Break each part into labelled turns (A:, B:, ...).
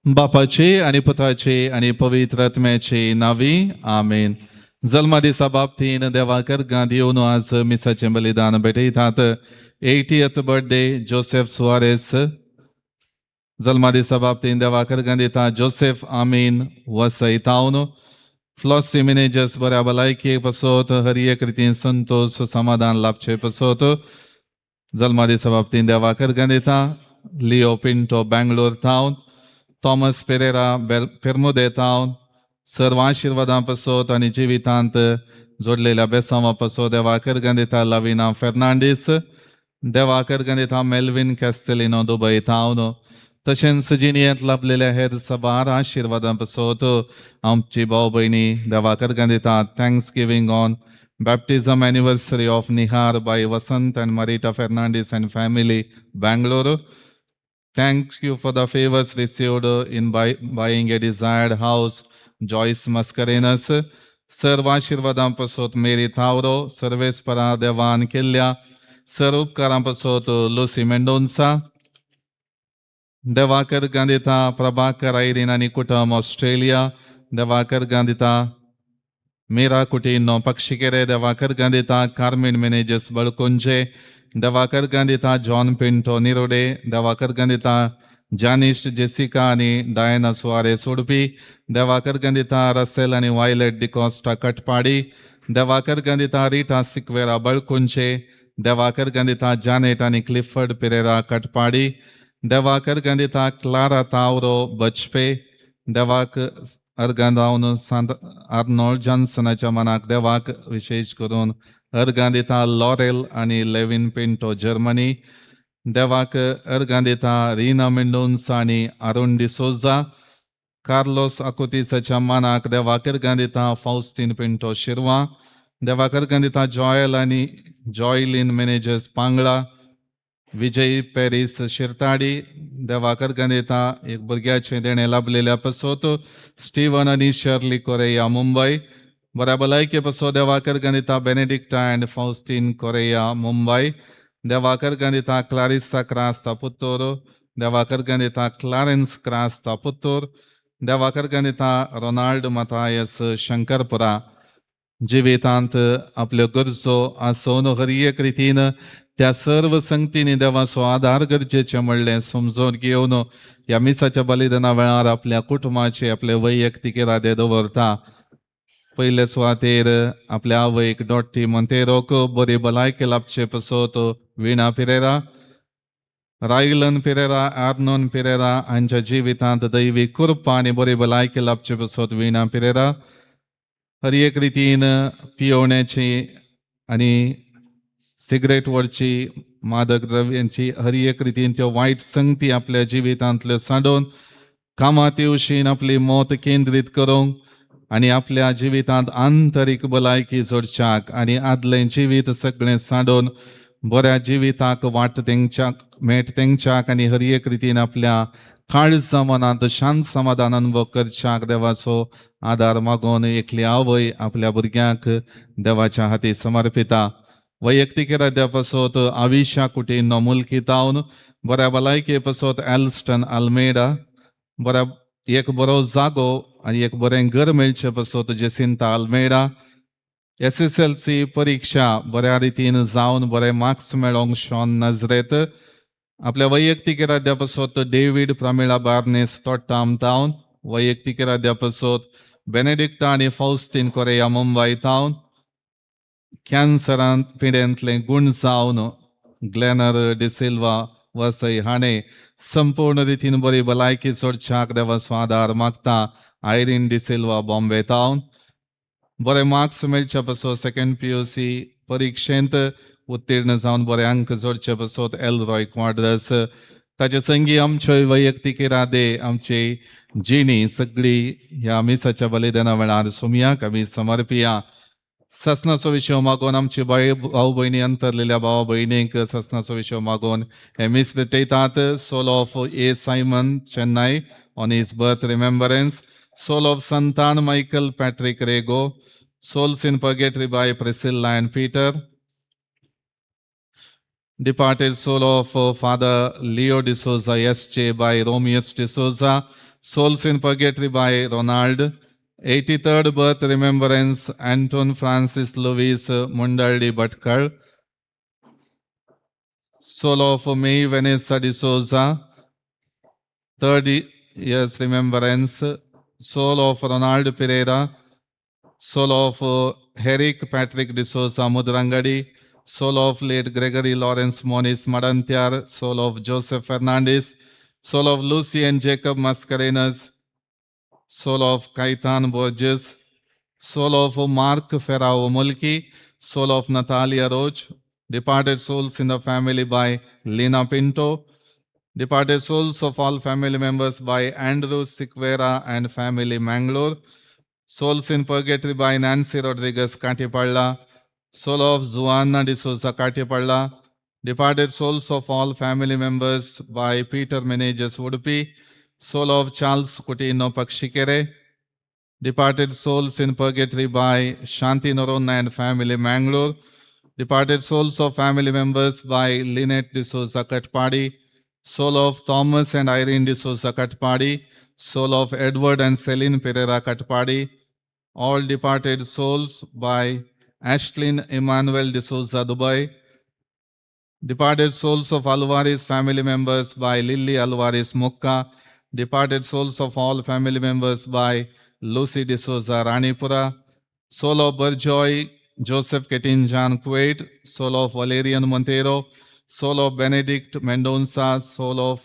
A: बापाचे आनी पुताचे आनी पवित्र आत्म्याचे नावी, आमेन. जल्मा दिसा बाबतीन देवाक अर्गां दिवन आज मिसाचें बलिदान भेटयतात. 80th birthday Joseph Suarez. जल्मा दिसा बाबतीन देवाक अर्गां दिता जोसेफ आमीन, वसई तावन. फ्लॉसी मिनेजस, बऱ्या भलायके पसोत, हर एक रितीन संतोष समाधान लाभचे पसोत जल्मा दिसा बाबतीन देवाक अर्गां दिता. लिओ पिंटो, बँगलोर तावन. थॉमस पेरेरा, पेरमुदे तावन. सर्व आशिर्वादां पसोत आनी जिवितांत जोडलेल्या बेसांवा पसोत देवाक अर्गां दिता लविना फेर्नांडीस. देवाक अर्गां दिता मेल्विन कॅस्टेलिनो, दुबय तावन. तशेंच जिणेंत लाभलेल्या हेर सबार आशिर्वादां पसोत आमची भाव भयणी देवाक अर्गां दिता. Thanksgiving on baptism anniversary of Nihar by Vasant and Marita Fernandes and family, Bangalore. Thank you for the favors received in buying a desired house, Joyce Mascarenas. सर्व आशिर्वादां पसोत मेरी थावरो. सर्वेस्परा देवान केल्ल्या सर्व उपकारां पसोत लुसी मेंडोन्सा. देवाक अर्गां दिता प्रभाकर आयरीन आनी कुटुंब, ऑस्ट्रेलिया. देवाक अर्गां दिता मीरा कुटिनो, पक्षिकेरे. देवाक अर्गां दिता कार्मीन मेनेजस, बळकुंजे. देवाक अर्गां दिता जॉन पिंटो, निरोडे. देवाक अर्गां दिता जानिश, जेसिका आनी डायना सुआरेस, उडपी. देवाक अर्गां दिता रसेल आनी वायलेट डिकॉस्टा, कटपाडी. देवाक अर्गां दिता रिटा सिक्वेरा, बळकुंचे. देवाक अर्गां दिता जानेट आनी क्लिफर्ड पिरेरा, कटपाडी. देवाक अर्गां दिता क्लारा तावरो, बचपे. देवाक अर्गां जावन सांत आर्नोल्ड जॉन्सनाच्या मनाक देवाक विशेश करून अर्गां दिता लॉरेल आनी लेविन पिंटो, जर्मनी. देवाक अर्गां दिता रिना मेंडोन्सा आनी अरुण डिसोजा. कार्लोस आकुतीसाच्या मानाक देवाक अर्गां दिता फाउस्तीन पिंटो, शिरवा. देवाक अर्गां दिता जॉयल आनी जॉयलीन मेनेजस, पांगळा. विजय पॅरीस, शिरताडी. देवाक अर्गां दिता एक भुरग्याचें देणें लाभलेल्या पसोत स्टीवन आनी शर्ली कोरेया, मुंबय. बऱ्या भलायके पसो देवाक अर्गां दिता बेनेडिक्टा अँड फाउस्तीन कोरेया, मुंबय. देवाक अर्गां दिता क्लारिसा क्रास्ता, पुत्तूर. देवाक अर्गां दिता क्लारेन्स क्रास्ता, पुत्तूर. देवाक अर्गां दिता रोनाल्ड मथायस, शंकरपुरा. जिवितांत आपल्यो गरजो आसून हर एक रितीन त्या सर्व संगतींनी देवाचो आदार गरजेचें म्हणलें समजून घेवन ह्या मिसाच्या बलिदाना वेळार आपल्या कुटुंबाचे आपले वैयक्तीक इरादे दवरता. पयले सुवातेर आपल्या आवयक डॉटी मोंतेरोक बरी भलायकी लाभचे पसत विणा पिरेरा, रायलन पिरेरा, आर्नोन पिरेरा हांच्या जिवितांत दैवी कृपा आनी बरी भलायकी लाभचे पसत विणा पिरेरा. हर एक रितीन पियोवण्याची आनी सिगरेट ओडची, मादक द्रव्यांची, हर एक रितीन त्यो वायट संगती आपल्या जिवितांतल्यो सांडून कामाती आपली मत केंद्रीत करूंक आनी आपल्या जिवितांत आंतरीक भलायकी जोडच्याक आनी आदलें जिवीत सगळें सांडून बऱ्या जिविताक वाट तेंगच्याक, मेट तेंगच्याक आनी हर एक रितीन आपल्या काळजा मनांत शांत समाधान अनुभव करच्याक देवाचो आदार मागून एकली आवय आपल्या भुरग्यांक देवाच्या हाती समर्पिता. वैयक्तीक इराद्या पसत आविशा कुटीनो, मुल्की तावन. बऱ्या भलायके पसत एल्स्टन आल्मेडा. बऱ्या एक बरो जागो आनी एक बरें घर मेळचें पसत जेसिंता आल्मेडा. एसएसएलसी परिक्षा बऱ्या रितीन जावन बरे मार्क्स मेळोंक शॉन नजरेत. आपल्या वैयक्तीक इराद्या पसत डेवीड प्रमिळा बार्नेस, तोट्टाम तावन. वैयक्तीक इराद्या पसत बेनेडिक्टा आनी फौस्तीन कोरेया, मुंबय तावन. कॅन्सरांत पिडेंतलें गूण जावन ग्लॅनर डिसिल्वा, वसई हाणें संपूर्ण रितीन बरी भलायकी जोडच्याक देवाचो आदार मागता आयरीन डिसिल्वा, बॉम्बे तावन. बरे मार्क्स मेळचे पसत, सेकंड पीयूसी परिक्षेंत उत्तीर्ण जावन बरे अंक जोडचे पसत एल रॉय क्वाड्रस. ताचे संगी आमच्यो वैयक्तीक इरादे, आमची जिणी सगळी ह्या मिसाच्या बलिदाना वेळार सुमयाक आमी समर्पिया. सासणाचो विशय मागून आमची बाय भाव भयणी, अंतरलेल्या भावा भयणींक सासणाचो विशय मागून हे मीस भेटयतात. Soul of A Simon, Chennai, on his birth remembrance. Soul of Santan Michael Patrick Rego. Souls in purgatory by Priscilla and Peter. Departed soul of Father Leo D'Souza, S.J. by Romeus D'Souza. Souls in Purgatory by Ronald, 83rd birth remembrance Anton Francis Louis Mundaldi Bhatkal, soul of May Vanessa D'Souza, 30 years remembrance, soul of Ronald Pereira, soul of Herrick Patrick D'Souza Mudrangadi, soul of late Gregory Lawrence Moniz Madantyar, soul of Joseph Fernandez, soul of Lucy and Jacob Mascarenas, soul of Kaitan Borges, soul of Mark Ferrao Mulki, soul of Natalia Roach, departed souls in the family by Lena Pinto, departed souls of all family members by Andrew Siqueira and family Mangalore, souls in purgatory by Nancy Rodriguez Katipalla, soul of Zuana D'Souza Katipalla, departed souls of all family members by Peter Menezes Udupi, soul of Charles Coutinho Pakshikere, departed souls in purgatory by Shanti Norona and family Mangalore, departed souls of family members by Lynette D'Souza Katpadi, soul of Thomas and Irene D'Souza Katpadi, soul of Edward and Celine Pereira Katpadi, all departed souls by Ashlyn Emmanuel D'Souza Dubai, departed souls of Alvarez family members by Lily Alvarez Mukka, departed souls of all family members by Lucy D'Souza Ranipura, soul of Burjoy Joseph Ketinjan Kuwait, soul of Valerian Montero, soul of Benedict Mendonça, soul of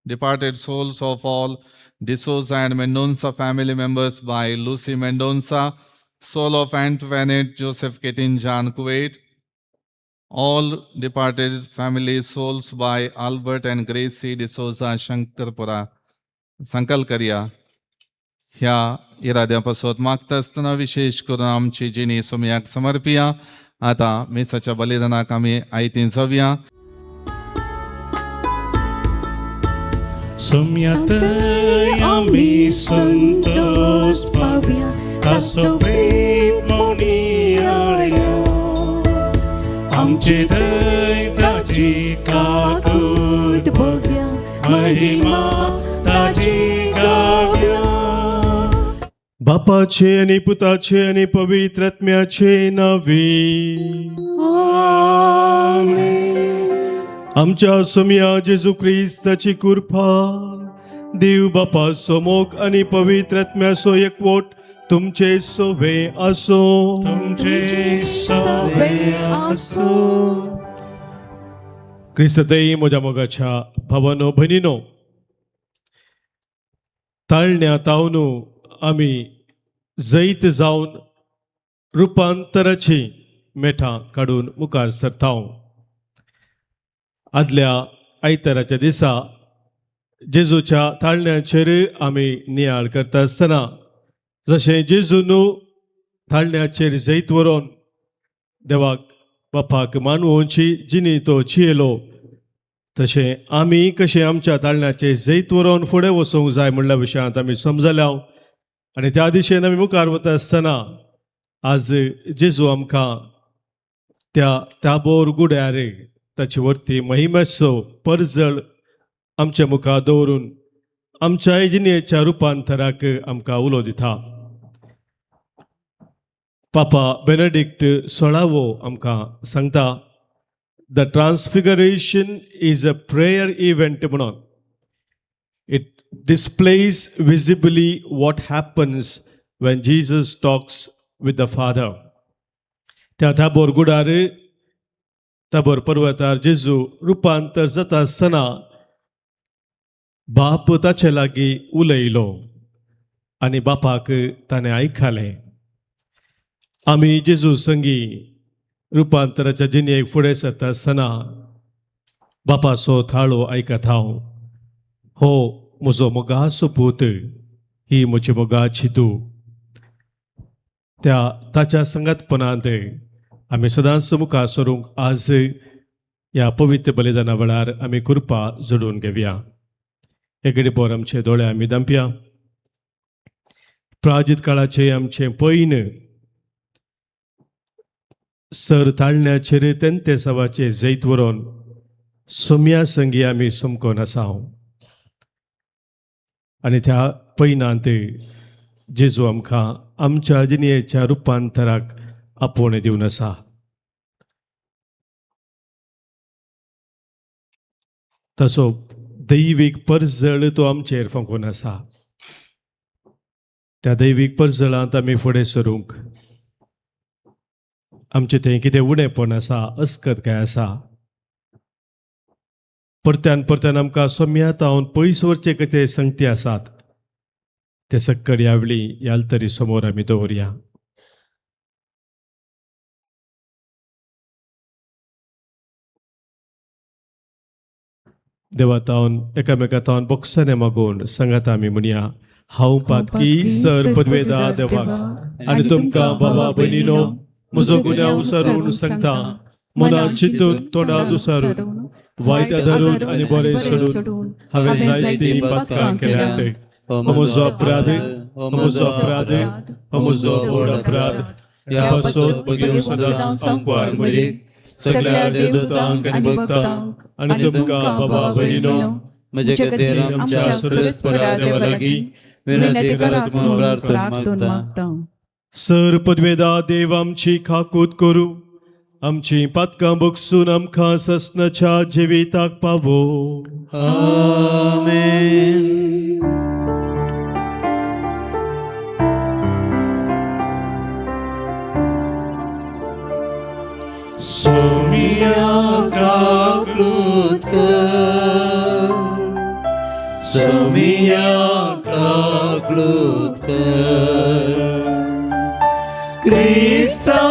A: departed souls of all D'Souza and Mendonça family members by Lucy Mendonça, soul of Antoinette Joseph Ketinjan Kuwait, all departed family souls by Albert and Gracie D'Souza Shankarpura Sankalkaria. ह्या इराद्या पासत मागता आसतना विशेष करून आमची जिणी सोमयाक समर्पिया. आतां मिसाच्या बलिदानाक आमी आयतीं जावया.
B: सोम्यातय आमी संतोष पावया, ताचो प्रेत मोनियाळया. आमचे थंय ताची काकूत
C: भोग्या,
B: महिमा ताची गावया.
D: बापाचे आणि पुताचे आणि पवित्र आत्म्याचे नावे. आमच्या सोमया जेजू क्रिस्ताची कृपा, देव बापाचो मोग आणि पवित्र आत्म्याचो एकवट तुमचे सोवे असो.
B: तुमचे सवे
C: आसो.
D: क्रिस्ततई म्हज्या मोगाच्या भावानो भयणीनो, ताळण्या तावनू आमी जैत जावन रुपांतराची मेठां काडून मुखार सरता. आदल्या आयताराच्या दिसा जेजूच्या ताळण्याचेर आमी नियाळ करता आसतना जशें जेजू न्हू ताळण्याचेर जैत व्हरोन देवाक बापाक मानवोची जिणी तो जियेलो, तशें आमी कशें आमच्या ताळण्याचेर जैत व्हरोन फुडें वचूंक जाय म्हणल्या विशयांत आमी समजल्या आनी त्या दिशेन आमी मुखार वता आसतना आज जेजू आमकां त्या ताबोर गुड्यार ताचे वरती महिमेचो परजळ आमच्या मुखार दवरून आमच्या जिणेच्या रुपांतराक आमकां उलो दिता. पापा बेनेडिक्ट सोळावो आमकां सांगता, "The Transfiguration is a prayer event" म्हणून. "It displays visibly what happens when Jesus talks with the Father." त्या ताबोर गुडार, ताबोर पर्वतार जेजू रुपांतर जाता आसतना बाप ताचे लागीं उलयलो आनी बापाक ताणें आयकलें. आमी जेजू संगी रुपांतराच्या जिणेक फुडें सरता आसतना बापाचो थाळो आयकत हांव, "हो म्हजो मोगाचो पूत, ही म्हजी मोगाची धूव." त्या ताच्या संगतपणांत आमी सदांच मुखार सरूंक आज ह्या पवित्र बलिदाना वेळार आमी कृपा जोडून घेवया. हे घडी पोर आमचे दोळे आमी दांपया. प्राजित काळाचे आमचे पयन सर ताळण्याचेर तेंते सवाचे जैत व्हरोन सोम्या संगी आमी समकोन आसा. आनी त्या पयनांत जेजू आमकां आमच्या जिणेच्या रुपांतराक आपोवणें दिवन आसा. तसो दैवीक परजळ तो आमचेर फांकून आसा. त्या दैवीक परजळांत आमी फुडें सरूंक आमचें तें कितें उणेपण आसा, अस्कत काय आसा, परत्यान परत्यान आमकां सोम्यातावन पयस वरचे कितें संगती आसात ते सक्कड ह्या वेळी ह्या तरी समोर आमी दवरया. देवातावन एकामेकातावन बोक्साने मागून सांगाता आमी म्हणया, हांव पातकी सर पदवेदा देवाक आनी तुमकां बाबा भयणीनो म्हजो गुन्यांव उसारून सांगता, मनान चिंतून तोंडात उसारून वायट धरून आनी बरें सोडून हांवें जायतीं पातकां केल्यांत. हो म्हजो अपराध, हो म्हजो अपराध, हो म्हजो व्हड अपराध. ह्या पासून भगीन सदांच आमकां मरीक सगळ्या देवदूतांक आनी भक्तांक आनी तुमकां बाबा भयणीनो
C: म्हजे खातीर आमच्या सुरेस्परा देवा लागीं विनंती करात म्हणून प्रार्थना मागता.
D: सर पदवेदा देव आमची खाकूत करूं, आमची पातकां बगसून आमकां ससनाच्या जिविताक पावो.
C: आमेन.
B: सोमिया
C: काकूत कर, सोमिया काकूत कर, क्रिस्ता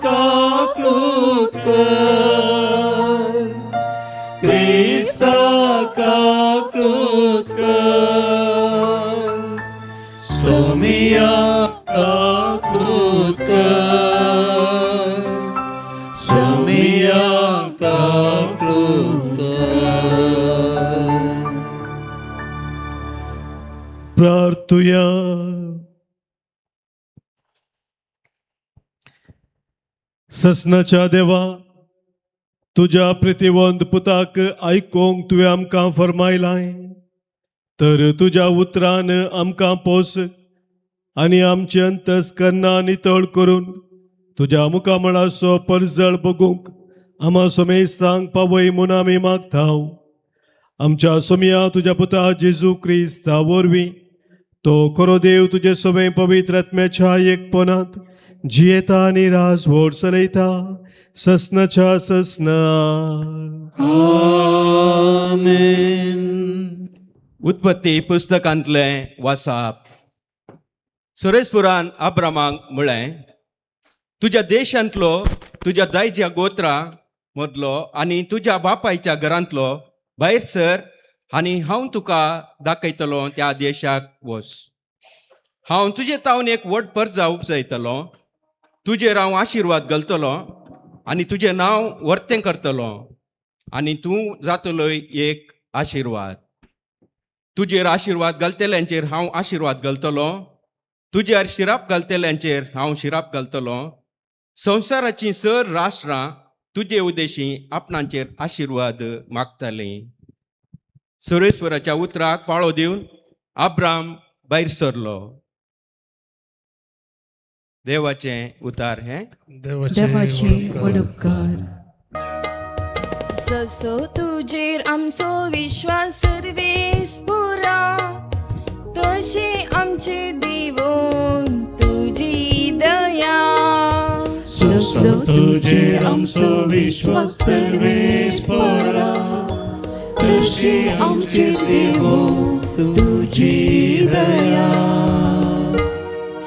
C: काकूत कर, क्रिस्ता काकूत कर, सोमिया काकूत कर, सोमिया काकूत कर.
D: प्रार्थुया. ससनाच्या देवा, तुज्या प्रितीवंत पुताक आयकोंक तुवें आमकां फरमायलाय, तर तुज्या उतरान आमकां पोस आनी आमचे अंतस्करणां नितळ करून तुज्या मुखामळाचो परजळ बगूंक आमा सोमेस्तांक पावय म्हूण आमी मागता. आमच्या सोमया तुज्या पुता जेजू क्रिस्ता वरवीं तो खरो देव तुजे सगळे पवित्र आत्म्याच्या एकपणांत जियेता आनी राजवट चलयता ससनाच्या ससना.
C: आमेन.
E: उत्पत्ती पुस्तकांतलें वासाप. सुरेशपुरान अब्रामाक म्हळें, तुज्या देशांतलो, तुज्या दायज्या गोत्रा मदलो आनी तुज्या बापायच्या घरांतलो भायर सर आनी हांव तुका दाखयतलो त्या देशाक वच. हांव तुजे तावन एक व्हड परजा उपजयतलो, तुजेर हांव आशिर्वाद घालतलो आनी तुजें नांव वर्तें करतलो आनी तूं जातलो एक आशिर्वाद. तुजेर आशिर्वाद घालतल्यांचेर हांव आशिर्वाद घालतलो, तुजेर शिराप घालतल्यांचेर हांव शिराप घालतलो. संवसाराचीं सर राष्ट्रां तुजे उदेशी आपणाचेर आशिर्वाद मागतालीं. सुरेश्वराच्या उतराक पाळो दिवन आब्राम भायर सरलो. देवाचें उतार हें.
F: देवाचे व्हड उपकार.
G: जसो तुजेर आमचो विश्वास सर्वेस पुरा, तशी आमचे देवून तुजी दया.
B: जसो तुजेर आमचो विश्वास सर्वेस परा, तशी आमचे देवो तुजी दया.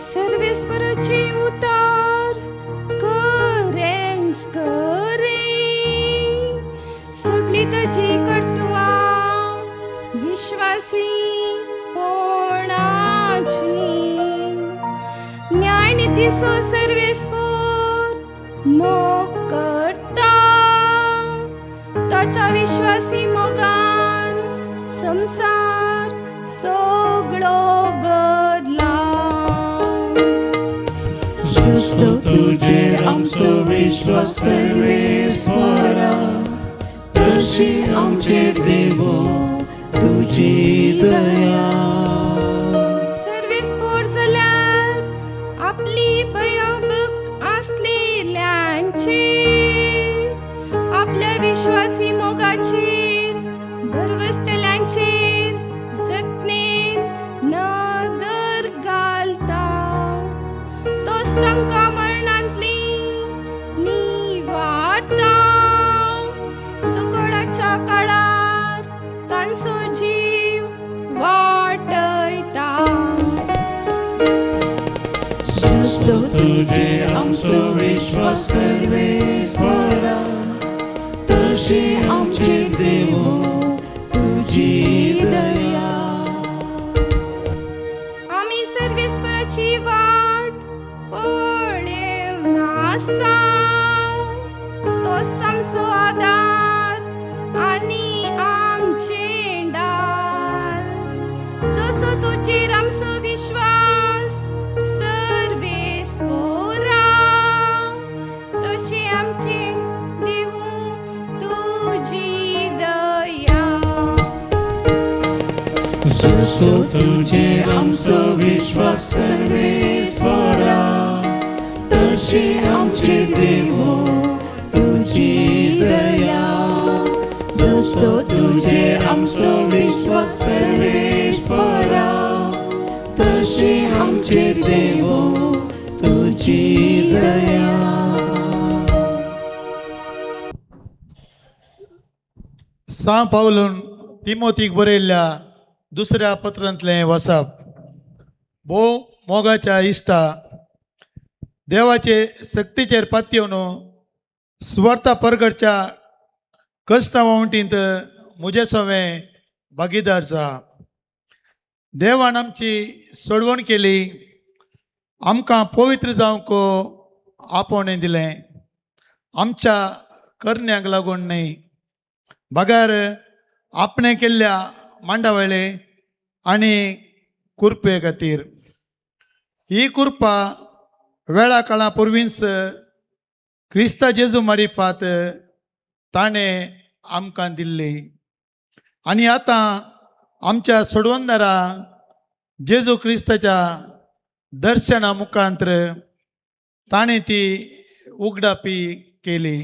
G: सर्वेस्पराची उतार करेंच करे, सगळी ताजी कर्तुआ विश्वासी कोणाची. न्यायनितीचो सर्वेस्पर मोग करता, ताच्या विश्वासी मोगान संसार सगळो बदला.
B: जसो तुजेर आमचो विश्वास सर्वेस परा, तशी आमचेर देवो तुजी दया.
G: विश्वासी मोगाचेर भरवसतल्यांचेर जतनेन नदर घालता. तोच तांकां मरणांतली निवारता. दुकळाच्या काळार तांचो जीव वाटयता.
B: जसो तुजेर आमचो विश्वास सर्वेस्परा, तशी आमचेर देवो तुजी दया.
G: आमी सर्वेस्पराची वाट पळेवन आसा. तोच आमचो आदार आनी आमचें डाल. जसो तुजेर आमचो विश्वास सर्वेस्परा, तशी आमची दिवूं तुजी दया.
B: जसो तुजेर आमचो विश्वास सर्वेस्परा, तशी आमचेर देवो तुजी दया. जसो तुजेर आमचो विश्वास सर्वेस्परा, तशी आमचेर देवो तुजी दया.
H: सां पावलून तिमोतीक बरयल्ल्या दुसऱ्या पत्रांतलें वसप. भोव मोगाच्या इश्टा, देवाचे सक्तीचेर पातयेवन सुवार्था परगटच्या कश्टा वावटींत म्हजे सवें भागीदार जा. देवान आमची सोडवण केली, आमकां पवित्र जावंक आपोवणें दिलें, आमच्या करण्यांक लागून न्हय, बगर आपणें केल्ल्या मांडावळे आनी कुरपे खातीर. ही कुरपा वेळा काळा पुर्वींच क्रिस्ता जेजू मारिफात ताणें आमकां दिल्ली आनी आतां आमच्या सोडवणदारा जेजू क्रिस्ताच्या दर्शना मुखांत्र ताणें ती उगडापी केली.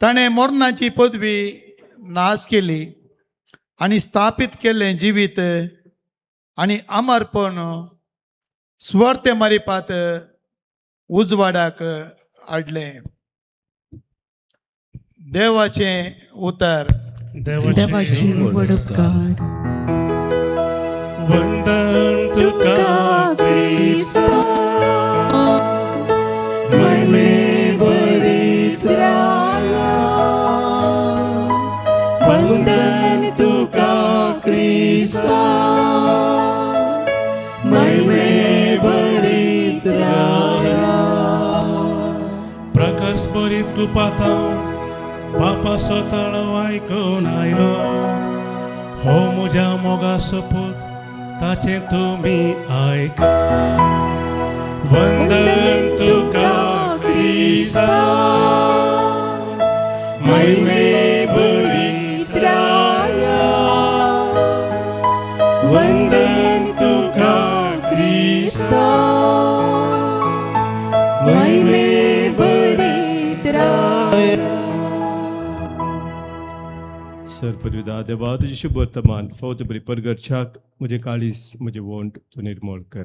H: ताणें मरणाची पदवी नाश केली आनी स्थापीत केल्लें जिवीत आनी अमरपण सुवार्ते मारिपात उजवाडाक हाडलें. देवाचें उतर.
F: देवाची व्हड उपकार.
I: वंदन
B: तुका
I: तुका
B: क्रिस्ता, महिमे भरीत राया. वंदन तुका क्रिस्ता, महिमे भरीत राया.
I: प्रकाश भरीत कुपाता बापाचो ताळो आयकून आयलो. हो म्हज्या मोगाचो पूत, ताचें तुमी आयका. वंदन तुका क्रिस्ता, महिमे भरीत राया.
B: वंदन तुका क्रिस्ता, महिमे भरीत राया.
D: सर पदवीदा देवा, तुजी शुभ वर्तमान फौज बरी परगटच्याक म्हजें काळीज, म्हजें वोंट तूं निर्मोळ कर.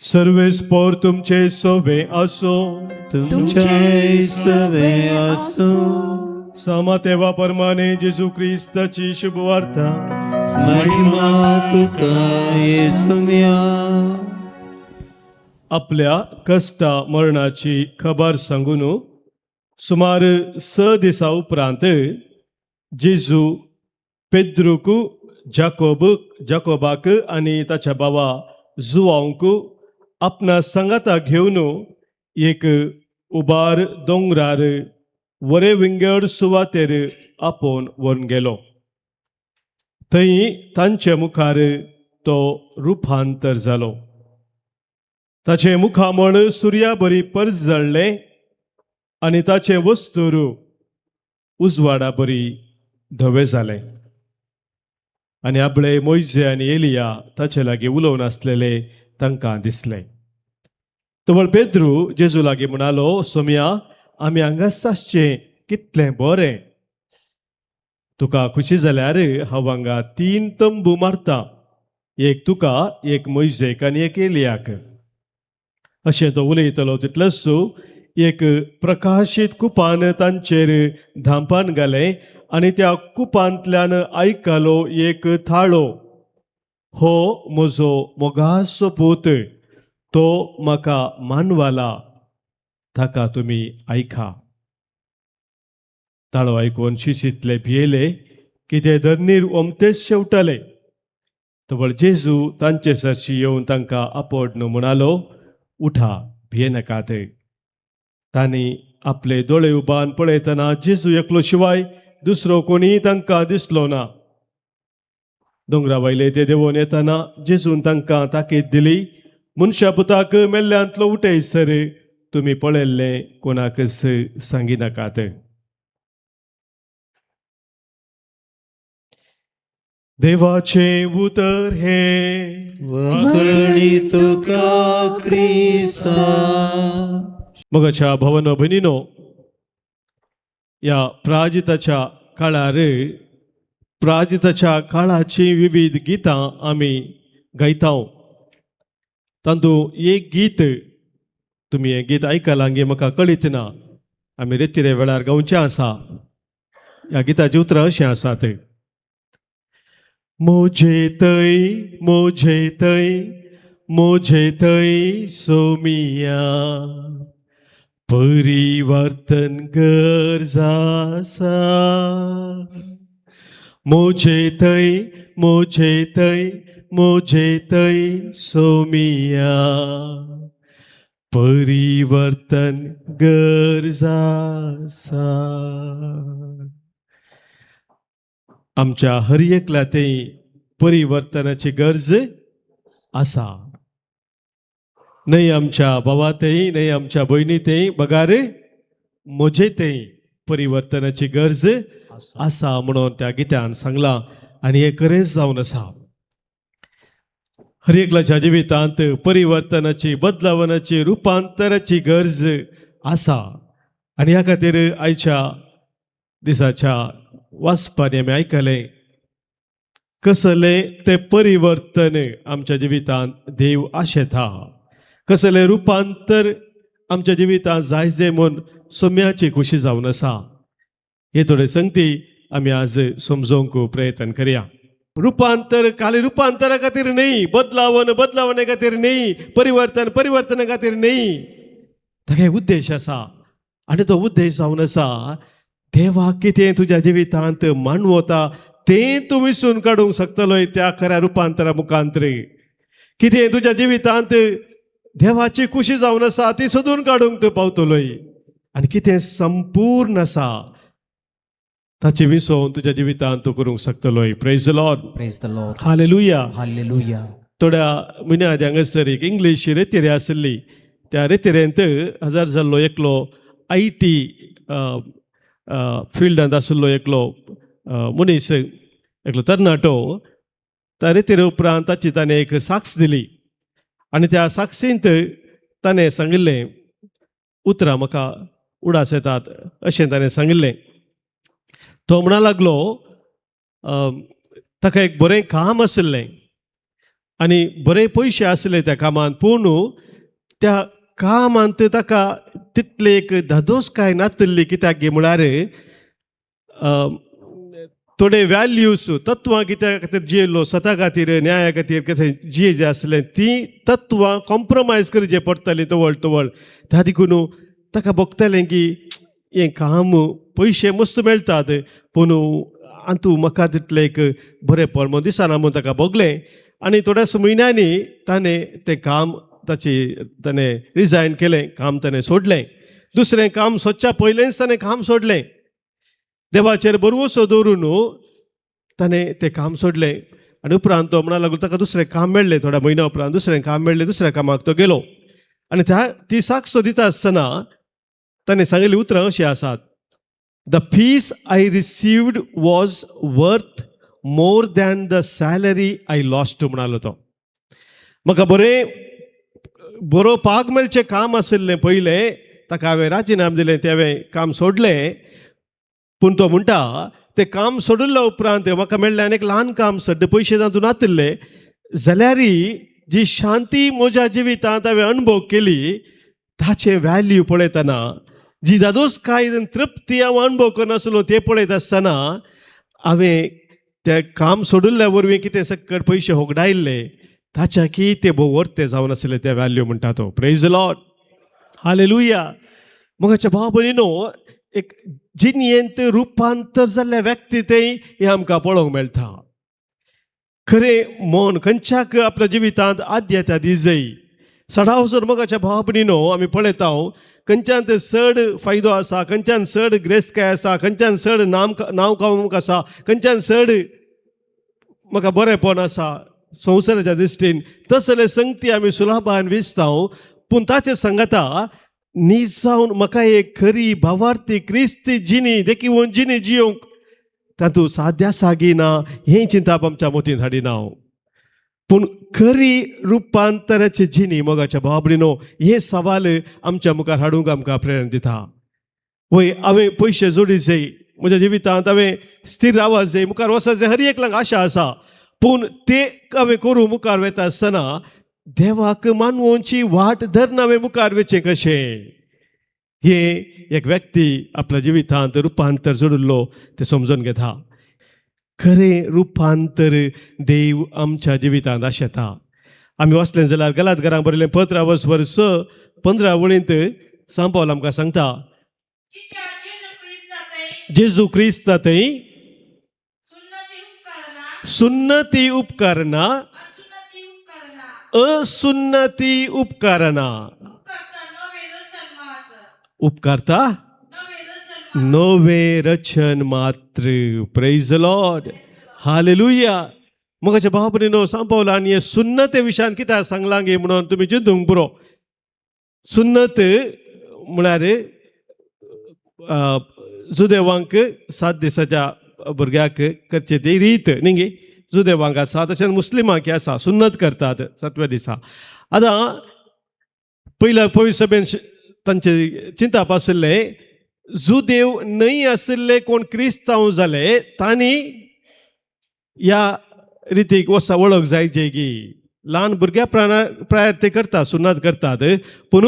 D: सर्वेस्पोर तुमचे सोबे आसो.
C: तुमचे सवे आसूं.
D: सामा तेवा परमाने जेजू क्रिस्ताची शुभ वार्ता.
C: महिमा तुका येसुम्या.
D: आपल्या कश्टा मरणाची खबर सांगून सुमार 6 दिसां उपरांत जेजू पेद्रूक, जाकोब जाकोबाक आनी ताच्या बाबा जुवांक आपणा सांगाता घेवन एक उबार दोंगरार वरे विंगड सुवातेर आपोवन व्हरून गेलो. थंय तांचे मुखार तो रुपांतर जालो. ताचें मुखामळ सुर्या बरी परजळ्ळें आनी ताचें वस्तूर उजवाडा बरी धवे जालें. आनी आपले मोयजे आनी एलिया ताचे लागीं उलोवन आसलेले तांकां दिसले. तवळ पेद्रू जेजू लागीं म्हणालो, सोमया, आमी हांगा आसचें. कितलें बरें. तुका खुशी जाल्यार हांव हांगा 3 तंबू मारता, एक तुका, एक मोयजेक आनी एक एलियाक. अशें तो उलयतलो तितलोच एक प्रकाशीत कुपान तांचेर धांपान घालें आनी त्या कुपांतल्यान आयकलो एक थाळो, हो म्हजो मोगाचो पूत, तो म्हाका मानवाला, ताका तुमी आयका. ताळो आयकून शिशीतले भियेले की ते धरणीर ओमतेच शेवटले. तवळ जेजू तांचे सरशी येवन तांकां आपोडणू म्हणालो, उठा, भियेनाकात. तांणी आपले दोळे उबान पळयतना जेजू एकलो शिवाय दुसरो कोणीय तांकां दिसलो ना. दोंगरा वयले ते देंवोन येतना जेजून तांकां ताकीद दिली, मनशा पुताक मेल्ल्यांतलो उठयसर तुमी पळयल्लें कोणाकच सांगिनाकात. देवाचें उतर हें
C: वखणी तुका क्रिस्ता.
D: मोगाच्या भवनो भयणीनो, ह्या प्राजिताच्या काळार प्राजिताच्या काळाचीं विविध गितां आमी गायता. तातूंत एक गीत तुमी हें गीत आयकलां गे म्हाका कळीत ना, आमी रेतिरे वेळार गावचें आसा. ह्या गिताचीं उतरां अशीं आसात. मोजे थंय, मोजे थंय, मोजे थंय सोमिया, परिवर्तन गरज आसा. मोजे थंय, मोजे थंय, मोजे थंय सोमिया, परिवर्तन गरज आसा. आमच्या हर एकल्या ते परिवर्तनाची गरज आसा. न्हय आमच्या भावा थंय, न्हय आमच्या भयणी थंय, बगार म्हजे थंय परिवर्तनाची गरज आसा म्हणून त्या गित्यान सांगलां आनी हें खरेंच जावन आसा. हर एकल्याच्या जिवितांत परिवर्तनाची, बदलावनाची, रुपांतराची गरज आसा आनी ह्या खातीर आयच्या दिसाच्या वाचपांनी आमी आयकलें कसलें तें परिवर्तन आमच्या जिवितांत देव आशेता, कसलें रुपांतर आमच्या जिवितांत जाय जाय म्हूण सोम्याची खुशी जावन आसा. हे थोडे संगती आमी आज समजोवंक प्रयत्न करया. रुपांतर खाली रुपांतरा खातीर न्हय, बदलावन बदलावणे खातीर न्हय, परिवर्तन परिवर्तना खातीर न्हय, ताका एक उद्देश आसा आनी तो उद्देश जावन आसा देवाक कितें तुज्या जिवितांत मानवता तें तूं विसून काडूंक शकतलोय त्या खऱ्या रुपांतरा मुखांतरे. कितें तुज्या जिवितांत देवाची खुशी जावन आसा ती सोदून काडूंक तूं पावतलोय आनी कितें संपूर्ण आसा ताची विसोवन तुज्या जिवितांत तूं करूंक शकतलोय. Praise the Lord.
J: Praise the Lord.
D: Hallelujah.
J: Hallelujah.
D: थोड्या म्हयन्या आदी हांगासर एक इंग्लीश रेतिरे आशिल्ली. त्या रेतिरेंत हजार जाल्लो एकलो I T फिल्डांत आशिल्लो एकलो मनीस, एकलो तरणाटो. त्या रेतिरे उपरांत ताची ताणें एक साक्ष दिली आनी त्या साक्षींत ताणें सांगिल्लें, उतरां म्हाका उडास येतात अशें ताणें सांगिल्लें. तो म्हणा लागलो ताका एक बरें काम आशिल्लें आनी बरे पयशे आशिल्ले त्या कामांत, पूण त्या कामांत ताका तितले एक धादोसकाय नातिल्ली. कित्याक गे म्हळ्यार थोडे व्हॅल्यूज, तत्वां कित्या खातीर जियेल्लो, सता खातीर, न्याया खातीर कितें जिये जे आसलें तीं तत्वां कॉम्प्रोमायज करचें पडटालीं तवळ तवळ. त्या देखून ताका भोगतालें की हें काम पयशे मस्त मेळटात पूण आंतू म्हाका तितलें एक बरेंपण म्हूण दिसना म्हूण ताका भोगलें. आनी थोड्याच म्हयन्यांनी ताणें तें काम ताची ताणें रिजायन केलें, काम ताणें सोडलें. दुसरें काम सोदच्या पयलेंच ताणें काम सोडलें. देवाचेर भरवंसो दवरून ताणें तें काम सोडलें आनी उपरांत तो म्हणा लागलो ताका दुसरें काम मेळ्ळें. थोड्या म्हयन्या उपरांत दुसरें काम मेळ्ळें, दुसऱ्या कामाक तो गेलो आनी त्या ती साक्ष दिता आसतना ताणें सांगिल्लीं उतरां अशीं आसात, the peace I received was worth more than the salary I lost म्हणालो तो. म्हाका बरें बरो पाग मेळचें काम आशिल्लें पयलें, ताका हांवें राजिनाम दिलें, तें हांवें काम सोडलें, पूण तो म्हणटा तें काम सोडिल्ल्या उपरांत म्हाका मेळ्ळें आनी एक ल्हान काम, सड्डे पयशे तातूंत नातिल्ले जाल्यारय जी शांती म्हज्या जिवितांत हांवें अणभव केली ताचें व्हॅल्यू पळयतना, जी दादोसकाय तृप्ती हांव अणभव करनासलो तें पळयत आसतना हांवें तें काम सोडिल्ल्या वरवीं कितें सकट पयशे होगडायल्ले ताच्या की ते भोव वर्ते जावन आसले ते व्हॅल्यू म्हणटा तो. प्रेज लॉर्ड, हालेलुया. मोगाच्या भाव भयणीनो, एक जिणेंत रुपांतर जाल्ल्या व्यक्ती तें हें आमकां पळोवंक मेळटा. खरें मन खंयच्याक आपल्या जिवितांत आद्यता दिजय सडाव सर. मोगाच्या भाव भयणीनो, आमी पळयता खंयच्यान चड फायदो आसा, खंयच्यान चड ग्रेस्तकाय आसा, खंयच्यान चड नाम नांव खावंक आसा, खंयच्यान चड म्हाका बरेंपण आसा संवसाराच्या दृश्टीन, तसले संगती आमी सुलभान विसता. पूण ताचे सांगता निजावन म्हाका एक खरी भावार्थी क्रिस्ती जिणी देखी जिणी जियोंक तातूंत साध्या सागी ना हें चिंताप आमच्या मतींत हाडिना. पूण खरी रुपांतराची जिणी, मोगाच्या भाव भयणीनो, हे सवाल आमच्या मुखार हाडूंक आमकां प्रेरणा दिता. वय, हांवें पयशे जोडी जाय, म्हज्या जिवितांत हांवें स्थीर रावा जाय, मुखार वचत जाय, हर एकल्याक आशा आसा. पूण ते हांवें करूं मुखार वता आसतना देवाक मानवोची वाट धरून हांवें मुखार वचचें कशें, हे एक व्यक्ती आपल्या जिवितांत रुपांतर जोडिल्लो तें समजून घेता. खरें रुपांतर देव आमच्या जिवितांत आशेता. आमी वाचलें जाल्यार गलात घरांक बरयलें पत्र आवस वर्स 15 वळींत सांपावल आमकां सांगता, जेजू क्रिस्ता थंय सुन्नती उपकारना, असुन्नती उपकारना, उपकारता नवे रचन मात्र. प्रेज लॉर्ड, हालेलुया. मोगाच्या भाव भयणीनो, सांपवला आनी हे सुन्नते विशयान कित्याक सांगलां गे म्हणून तुमी चिंतूंक पुरो. सुन्नत म्हळ्यार जुदेवांक 7 दिसाच्या भुरग्याक करचे ती रीत न्ही गे, जुदेवांक आसा, तशेंच मुस्लिमांक आसा, सुन्नत करतात 7व्या दिसा. आतां पयल्या पवित्र सभेन तांचे चिंताप आशिल्लें, जुदेव न्हय आशिल्ले कोण क्रिस्तांव जाले तांणी ह्या रितीक वसा वळख जायचे की ल्हान भुरग्या प्रायर ते करतात, सुन्नात करतात. पूण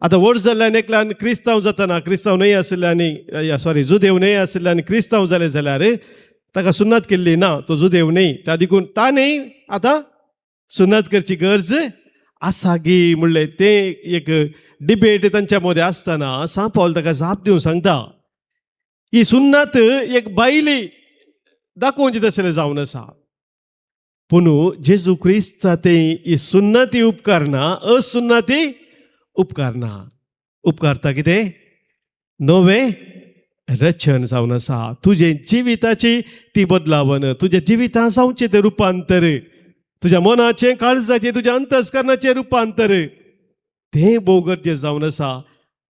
D: आतां व्हड जाल्ल्यान एकल्यान क्रिस्तांव जाताना, क्रिस्तांव न्हय आशिल्ले आनी सॉरी जुदेव न्हय आशिल्ले आनी क्रिस्तांव जाले जाल्यार ताका सुन्नात केल्ली ना, तो जुदेव न्हय, त्या देखून ताणें आतां सुन्नात करची गरज आसा गी म्हणलें तें एक डिबेट तांच्या मदें आसतना सांपावल ताका जाप दिवन सांगता, ही सुन्नात एक बायली दाखोवची तसलें जावन आसा, पूण जेजू क्रिस्ता तें ही सुन्नती उपकारना, असुन्नती उपकारना. उपकारता कितें? नवें रचन जावन आसा. तुजें जिविताची ती बदलावन, तुज्या जिवितां जावचें तें रुपांतर, तुज्या मनाचें काळजाचें तुज्या अंतस्करणाचें रुपांतर तें भोव गरजें जावन आसा.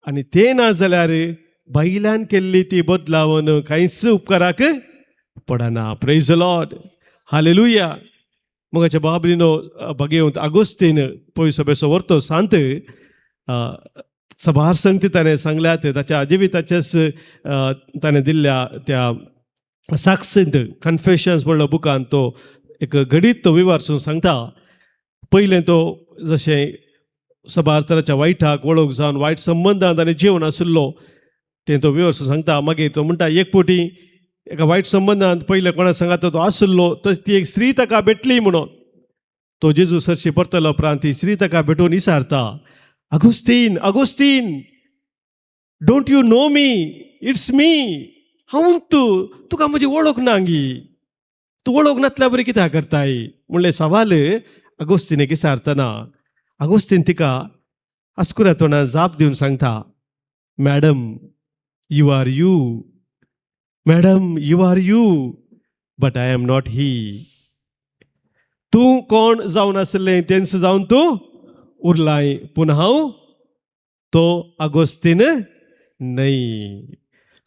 D: आनी तें ना जाल्यार बायल्यान केल्ली ती बदलावन कांयच उपकाराक पडना. प्रेज लॉर्ड, हालेलुया. मोगाच्या बाबरीनो, भगेवंत आगोस्तीन पयसो बेसो व्हरतो सांत सभार संगती ताणें सांगल्यात ताच्या जिविताचेच ताणें दिल्ल्या त्या साक्षींत कन्फेशन्स म्हणलो बुकान तो एक घडीत तो विवारसून सांगता. पयलें तो जशें सभार तराच्या वायटाक वळख जावन वायट संबंदांत आनी जिवन आशिल्लो तें तो विवर्सून सांगता. मागीर तो म्हणटा एक फावटी एका वायट संबंदांत पयलें कोणा सांगात तो आशिल्लो तशी ती एक स्त्री ताका भेटली म्हणून तो जेजू सरशी परतलो उपरांत ती स्त्री ताका भेटून विचारता, Augustine, Augustine, don't you know me? It's me. हांव तूं, तुका म्हजी वळख ना गी, तूं वळख नातल्या बरी कित्याक करताय म्हणलें सवाल आगोस्तीनेक विचारतना आगोस्तीन तिका अस्कुऱ्या तोंडान जाप दिवन सांगता, Madam, you are you, madam, you are you, but I am not he. तूं कोण जावन आसलें तेंच जावन तूं उरलाय, पूण हांव तो आगोस्तीन न्हय.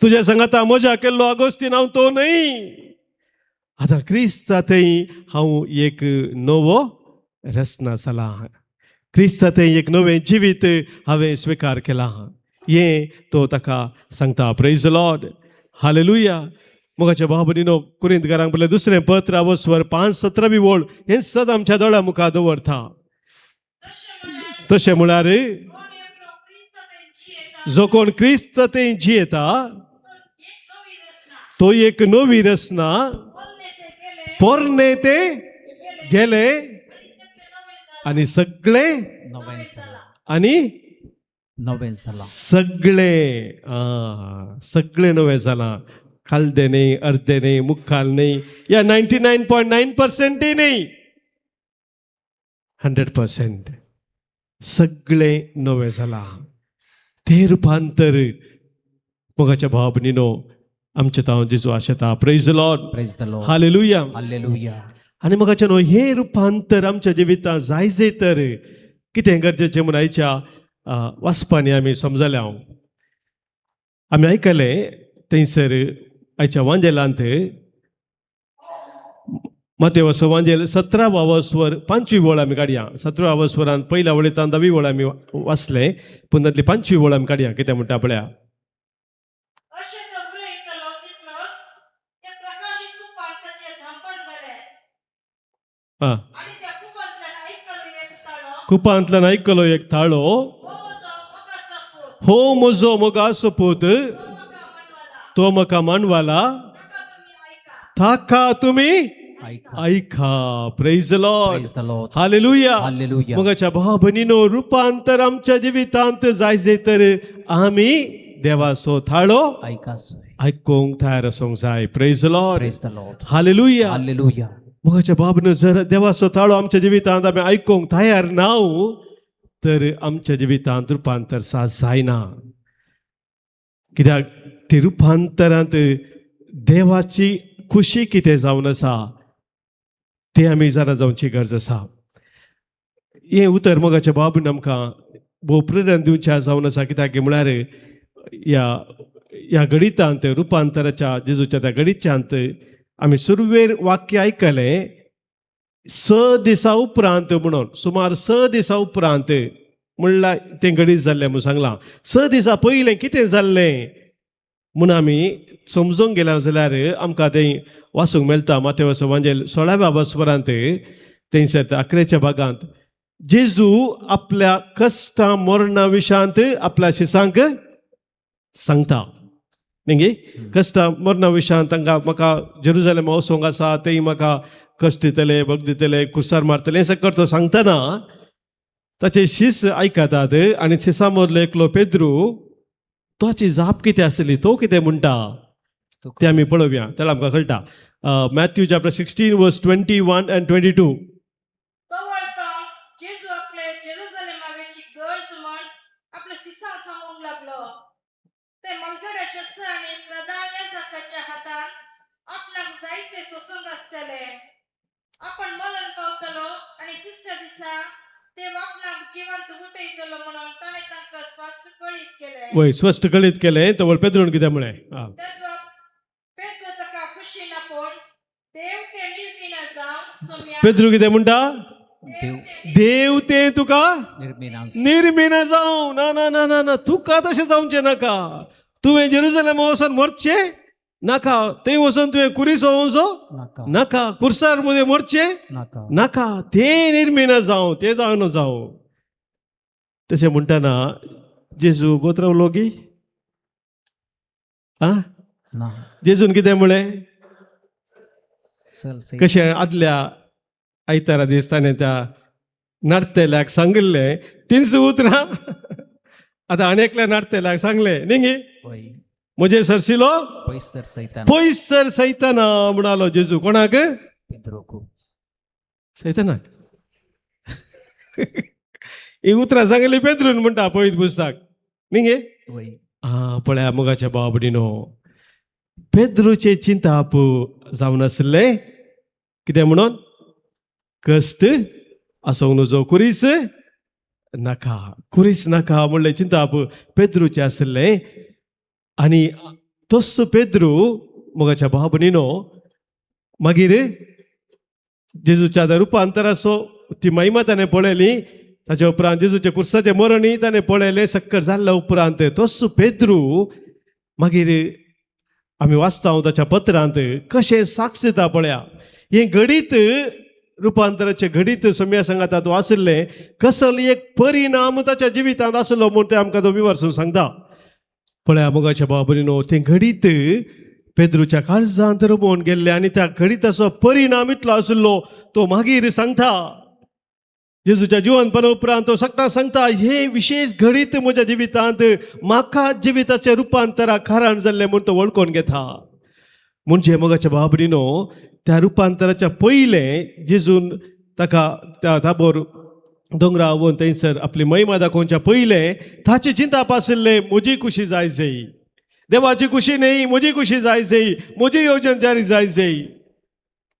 D: तुज्या सांगाता मजा केल्लो आगोस्तीन हांव तो न्हय. आतां क्रिस्ता थंय हांव एक नवो रचना जाला, क्रिस्ता थंय एक नवें जिवीत हांवें स्विकार केलां हें तो ताका सांगता. प्रेज लॉर्ड, हालेलुया. मोगाच्या भाव भयणीनो, कुरिंतकारांक बरयलें दुसरें पत्र आवस्वर 5:17 वळ हें सदां आमच्या दोळ्या मुखार दवरता. तशें म्हळ्यार जो कोण क्रिस्त ते जियेता तो एक नवी रचना, पोरणे ते गेले आनी सगळे
J: नवें जाला.
D: आनी
J: नवें जाला.
D: सगळे सगळे नवें जालां. खालदे न्ही, अर्दे न्ही, मुखाल न्ही, या 99.9%य न्ही, 100% सगळे नवें जालां. तें रुपांतर मोगाच्या भाव भयणीनो आमचे ताव जेजू आशेता. Praise Lord.
J: Praise the Lord.
D: Hallelujah.
J: Hallelujah.
D: आनी मोगाच्या न्हू, हें रुपांतर आमच्या जिवितांत जाय तर कितें गरजेचें म्हूण आयच्या वाचपांनी आमी समजल्या. हांव आमी आयकलें थंयसर आयच्या वांजेलांत मातेवसो वांजेल 17 वावस्वर 5वी वळ आमी काडया. 17 वावस्वरान पयल्या वळींतान 10वी वळ आमी वाचलें, पूण तांतली 5वी वळ आमी काडया. कितें म्हणटा पळया.
K: अशें तो उलयतलो तितलोच त्या प्रकाशीत कुपान ताचेर धांपण घालें आनी त्या कुपांतल्यान आयकलो एक ताळो,
D: कुपांतल्यान आयकलो एक ताळो,
K: हो म्हजो मोगाचो पूत,
D: हो म्हजो मोगाचो पूत,
K: तो म्हाका मानवला,
D: तो म्हाका मानवाला,
K: ताका तुमी आयका.
D: ताका तुमी ऐका. Praise Lord.
J: Praise the Lord.
D: Hallelujah.
J: Hallelujah.
D: मोगाच्या भाव भयणीनो, रुपांतर आमच्या जिवितांत जाय तर आमी देवाचो थाळो आयकूंक तयार आसूंक जाय. Praise Lord.
J: Praise the Lord.
D: Hallelujah.
J: Hallelujah.
D: मोगाच्या भाव भयणीनो, जर देवाचो थाळो आमच्या जिवितांत आमी आयकूंक तयार ना तर आमच्या जिवितांत रुपांतर सा जायना. कित्याक ते रुपांतरांत देवाची खुशी कितें जावन आसा तें आमी जाणा जावची गरज आसा. हें उतर मोगाच्या बाबून आमकां भोव प्रेरणा दिवचें जावन आसा. कित्याक म्हळ्यार ह्या ह्या गणितांत रुपांतराच्या जेजूच्या त्या गणितांत आमी सुरवेर वाक्य आयकलें 6 दिसां उपरांत म्हणून, सुमार 6 दिसां उपरांत म्हणल्यार तें गणीत जाल्लें म्हूण सांगलां. 6 दिसां पयलें कितें जाल्लें म्हूण आमी समजूंक गेल्या जाल्यार आमकां तें वाचूंक मेळटा. मातेवसो वांजेल 16व्या वसवरांत थंयसर 11च्या भागांत जेजू आपल्या कश्टां मरणा विशांत आपल्या शिसांक सांगता न्ही. कश्टां मरणा विशांत तांकां म्हाका जेरुजलेम वचोंक आसा, तेय म्हाका कश्ट दितले, भग दितले, कुर्सार मारतले, हें सगळें तो सांगतना ताचे शीस आयकतात. आनी शिसां मदलो एकलो पेद्रू, ताची जाप कितें आसली, तो कितें म्हणटा ते आमी पळोवया, तेन्ना आमकां कळटा. Matthew chapter 16 verse 21 and 22.
K: तो वळता जेजू आपले जेरुजलेमा वेची गरज म्हण आपल्या शिसांक सांगूंक लागलो. ते मनगड्या शस्त्र आनी प्रधान याजकाच्या हातान आपणाक जायते सोसूंक आसतले, आपण मरण पावतलो आनी तिसऱ्या दिसा ते आपणाक जिवंत उठयतलो म्हणून ताणें तांकां स्पश्ट कळीत केलें.
D: वय, स्पश्ट कळीत केलें. तवळ पेद्रून कितें म्हळें?
K: तेन्ना पेद्रो ताका खुशीन आपोवन देव ते निर्मिना जावं सोम्या.
D: पेद्रू कितें म्हणटा? देव ते तुका
J: निर्मिना
D: निर्मिना जावं. ना ना ना ना ना, तुका तशें जावचें नाका. तुवें जेरुजलेम वचोन मरचें नाका, थंय वचोन तुवें कुरीसो वचो नाका, कुर्सार मदें मरचें
J: नाका,
D: नाका, तें निर्मिना जावं, तें जावं जावं. तशें म्हणटना जेजू गोत्रावलो गी? आं, जेजून कितें म्हळें? कशें आदल्या आयतारा दीस ताणें त्या नाडतेल्याक सांगिल्लें तींच उतरां आतां आनी एकल्या नाडतेल्याक सांगलें न्ही गी? म्हजे सरशिलो पयस सर सैताना म्हणालो जेजू. कोणाक? सैतानाक. ही उतरां सांगली पेद्रून म्हणटा पयत पुस्तक न्ही गे? आं, पळया मोगाच्या भाव भयणीनो, पेद्रूचें चिंताप जावन आसलें कितें म्हणून? कश्ट आसूंक नजो, कुरीस नाका, कुरीस नाका म्हणलें चिंताप पेद्रूचें आसलें. आनी तस्सो पेद्रू मोगाच्या भाव भयणीनो मागीर जेजूच्या त्या रुपांतराचो ती महिमा ताणें पळयली. ताच्या उपरांत जेजूच्या कुर्साचें मरणूय ताणें पळयलें. सक्कर जाल्ल्या उपरांत तस्सो पेद्रू मागीर आमी वाचता ताच्या पत्रांत कशें साक्ष दिता पळया. हें घडीत रुपांतराचें घडीत सोम्या सांगाता तो आशिल्लें कसल एक परिणाम ताच्या जिवितांत आसलो म्हूण तें आमकां तो विवर्सून सांगता. पळया मोगाच्या बाबरीनो, तें घडीत पेद्रूच्या काळजांत रमोवन गेल्लें आनी त्या घडिताचो परिणाम इतलो आशिल्लो तो मागीर सांगता. जेजूच्या जिवनपणा उपरांत तो सगळ्यां सांगता, हे विशेष घडीत म्हज्या जिवितांत म्हाका जिविताचें रुपांतराक कारण जाल्लें म्हूण तो वळखून घेता. म्हणजे मोगाच्या बाबरीनो, त्या रुपांतराच्या पयलें जेजून ताका त्या ताबोर दोंगरा वोन थंयसर आपली महिमा दाखोवच्या पयलें ताचें चिंताप आशिल्लें, म्हजी खुशी जाय जाय, देवाची खुशी न्ही, म्हजी खुशी जाय जाय, म्हजी योजन जारी जाय जाय.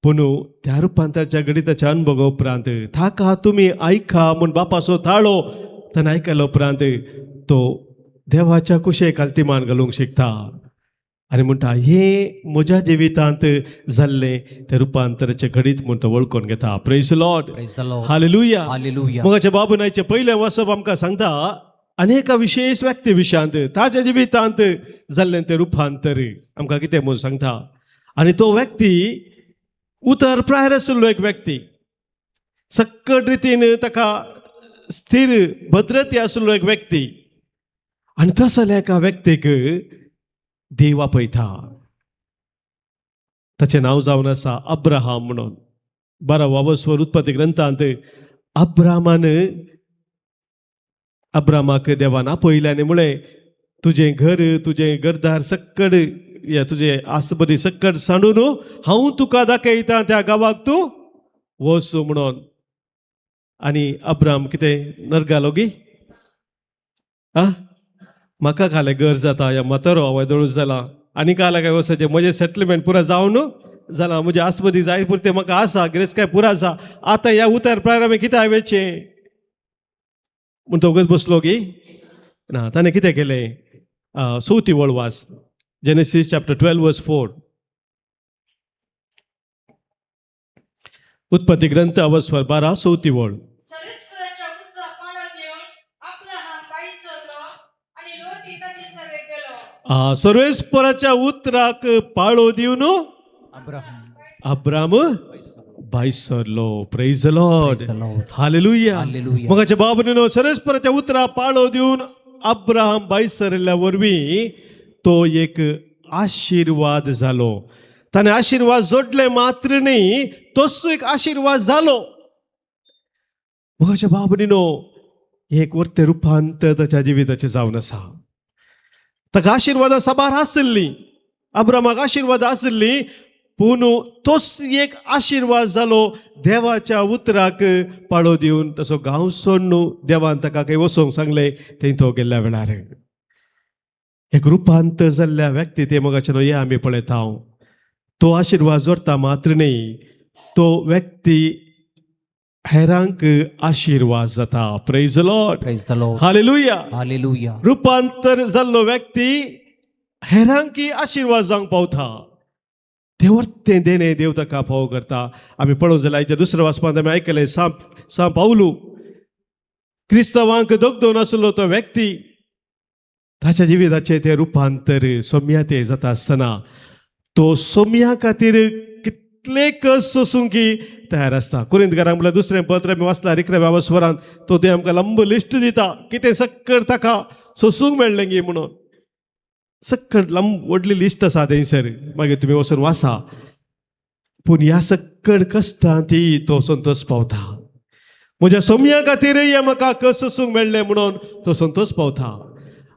D: पूण त्या रुपांतराच्या घडिताच्या अनुभवा उपरांत ताका तुमी आयका म्हूण बापाचो ताळो ताणें आयकल्या उपरांत तो देवाच्या कुशेक आलतिमान घालूंक शिकता आनी म्हणटा, हें म्हज्या जिवितांत जाल्लें तें रुपांतराचें घडीत म्हूण तो वळखून घेता. Praise Lord, hallelujah. मोगाच्या बाबू नायचें पयलें वसप आमकां सांगता अनेक विशेष व्यक्ती विशयांत ताच्या जिवितांत जाल्लें तें रुपांतर आमकां कितें म्हूण सांगता. आनी तो व्यक्ती उतर प्रायर आशिल्लो एक व्यक्ती, सक्कट रितीन ताका स्थिर भद्रती आशिल्लो एक व्यक्ती. आनी तसल्या एका व्यक्तीक देव आपयता. ताचें नांव जावन आसा अब्राहम म्हणून. 12 वावस्वर उत्पत्ती ग्रंथांत अब्राहमान अब्रामाक देवान आपयलें आनी म्हळें, तुजें घर तुजें घरदार सक्कड या तुजें आस्तपदी सक्कड सांडून हांव तुका दाखयता त्या गांवाक तूं वच म्हणून. आनी अब्राम कितें नरगालो गी, आ म्हाका कालें घर जाता या म्हातारो हांव दोळूस जाला आनी काल काय वचपाचें, म्हजें सेटलमेंट पुरा जावन जाला, म्हजें आसपदी जाय पुरतें म्हाका आसा, गिरेस्तकाय पुरा आसा, आतां ह्या उतर प्रायर आमी कित्याक वेचें म्हूण तो वगत बसलो गी ना. ताणें कितें केलें, चवथी वळ वाच, जेनेसीस चॅप्टर 12 वर्स 4, उत्पत्ती ग्रंथ अवस्वर 12 चवथी वळ. सर्वेस्पराच्या उतराक पाळो दिवन अब्राम भायर सरलो. Praise the Lord, hallelujah. मोगाच्या बाबांनो, सर्वेस्पराच्या उतराक पाळो दिवन अब्राहम भायर सरिल्ल्या वरवीं तो एक आशिर्वाद जालो. ताणें आशिर्वाद जोडले मात्र न्ही, तसो एक आशिर्वाद जालो. मोगाच्या बाबांनो, एक वर्ते रुपांतर ताच्या जिविताचें जावन आसा. ताका आशिर्वादां साबार आशिल्लीं, अब्रामाक आशिर्वाद आशिल्लीं, पूण तोच एक आशिर्वाद जालो देवाच्या उतराक पाळो दिवन. तसो गांव सोडून देवान ताका खंय वचोंक सांगलें थंय तो गेल्ल्या वेळार एक रुपांतर जाल्ल्या व्यक्ती ते मोगाचें हें आमी पळयता. तो आशिर्वाद जोडटा मात्र न्ही, तो व्यक्ती हेरांक आशिर्वाद जाता. Praise the Lord, hallelujah,
J: hallelujah.
D: रुपांतर जाल्लो व्यक्ती हेरांकी आशिर्वाद जावंक पावता. तें देणें देव ताका फावो करता. आमी पळोवंक जाल्यार आयच्या दुसऱ्या वाचपांत आमी आयकलें, सांत पावलू क्रिस्तांवांक दगदोवन आशिल्लो तो व्यक्ती ताच्या जिविताचें तें रुपांतर सोम्या तें जाता आसतना तो सोम्या खातीर कितले कस सोसूंक तयार आसता. कुरिंतकारांक म्हळ्यार दुसरें पत्र आमी वाचलां 11व्या वावस्वरांत, तो ते आमकां लंब लिस्ट दिता कितें सक्कड ताका सोसूंक मेळ्ळें गी म्हणून. सक्कड लांब व्हडली लिस्ट आसा थंयसर, मागीर तुमी वचून वाचा. पूण ह्या सक्कड कश्टांत तो संतोश पावता. म्हज्या सोम्या खातीरय हें म्हाका कस सोसूंक मेळ्ळें म्हणून तो संतोश पावता.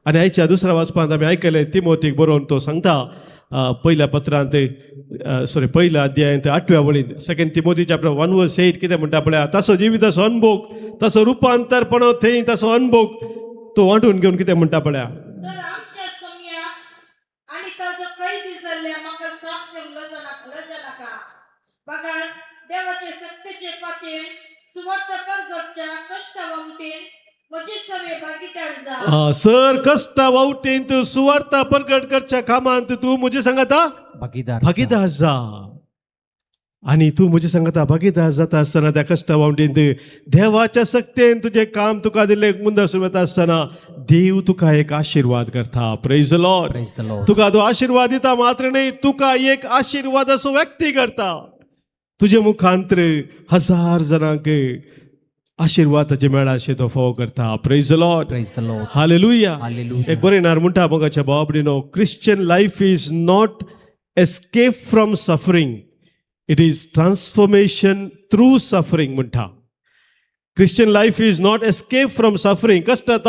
D: आनी आयच्या दुसऱ्या वाचपांत आमी आयकलें तिमोतीक बरोवन तो सांगता, पयल्या पत्रांत सॉरी पयल्या अध्यायांत 8व्या वळींत, 2 तिमोती चॅप्टर 1 वर्स 8 कितें म्हणटा पळया, ताचो जिविताचो अनभोग, ताचो रुपांतरपण थंय ताचो अनभोग तो वांटून घेवन कितें म्हणटा पळया, सर कश्टा वावटेंत सुवार्ता प्रगट करच्या कामांत तूं म्हजे सांगाता भागीदार जा. आनी तूं म्हज्या सांगता भागीदार जाता आसतना त्या कश्टा वावटींत देवाच्या सक्तेन तुजें काम तुका दिल्लें मुंदासून वता आसतना देव तुका एक आशिर्वाद करता. Praise the Lord.
J: Praise the Lord.
D: तुका तो आशिर्वाद दिता मात्र न्ही, तुका एक आशिर्वादाचो व्यक्ती करता. तुजे मुखांतर हजार जाणांक आशिर्वाद ताचे मेळा अशें तो फोव करता. Praise the Lord.
J: Praise the Lord.
D: Hallelujah.
J: Hallelujah.
D: एक बरें नार म्हणटा मोगाच्या भावा भयणीनो, Christian life is not escape from suffering, it is transformation through suffering म्हणटा. Christian life is not escape from suffering. कश्टांत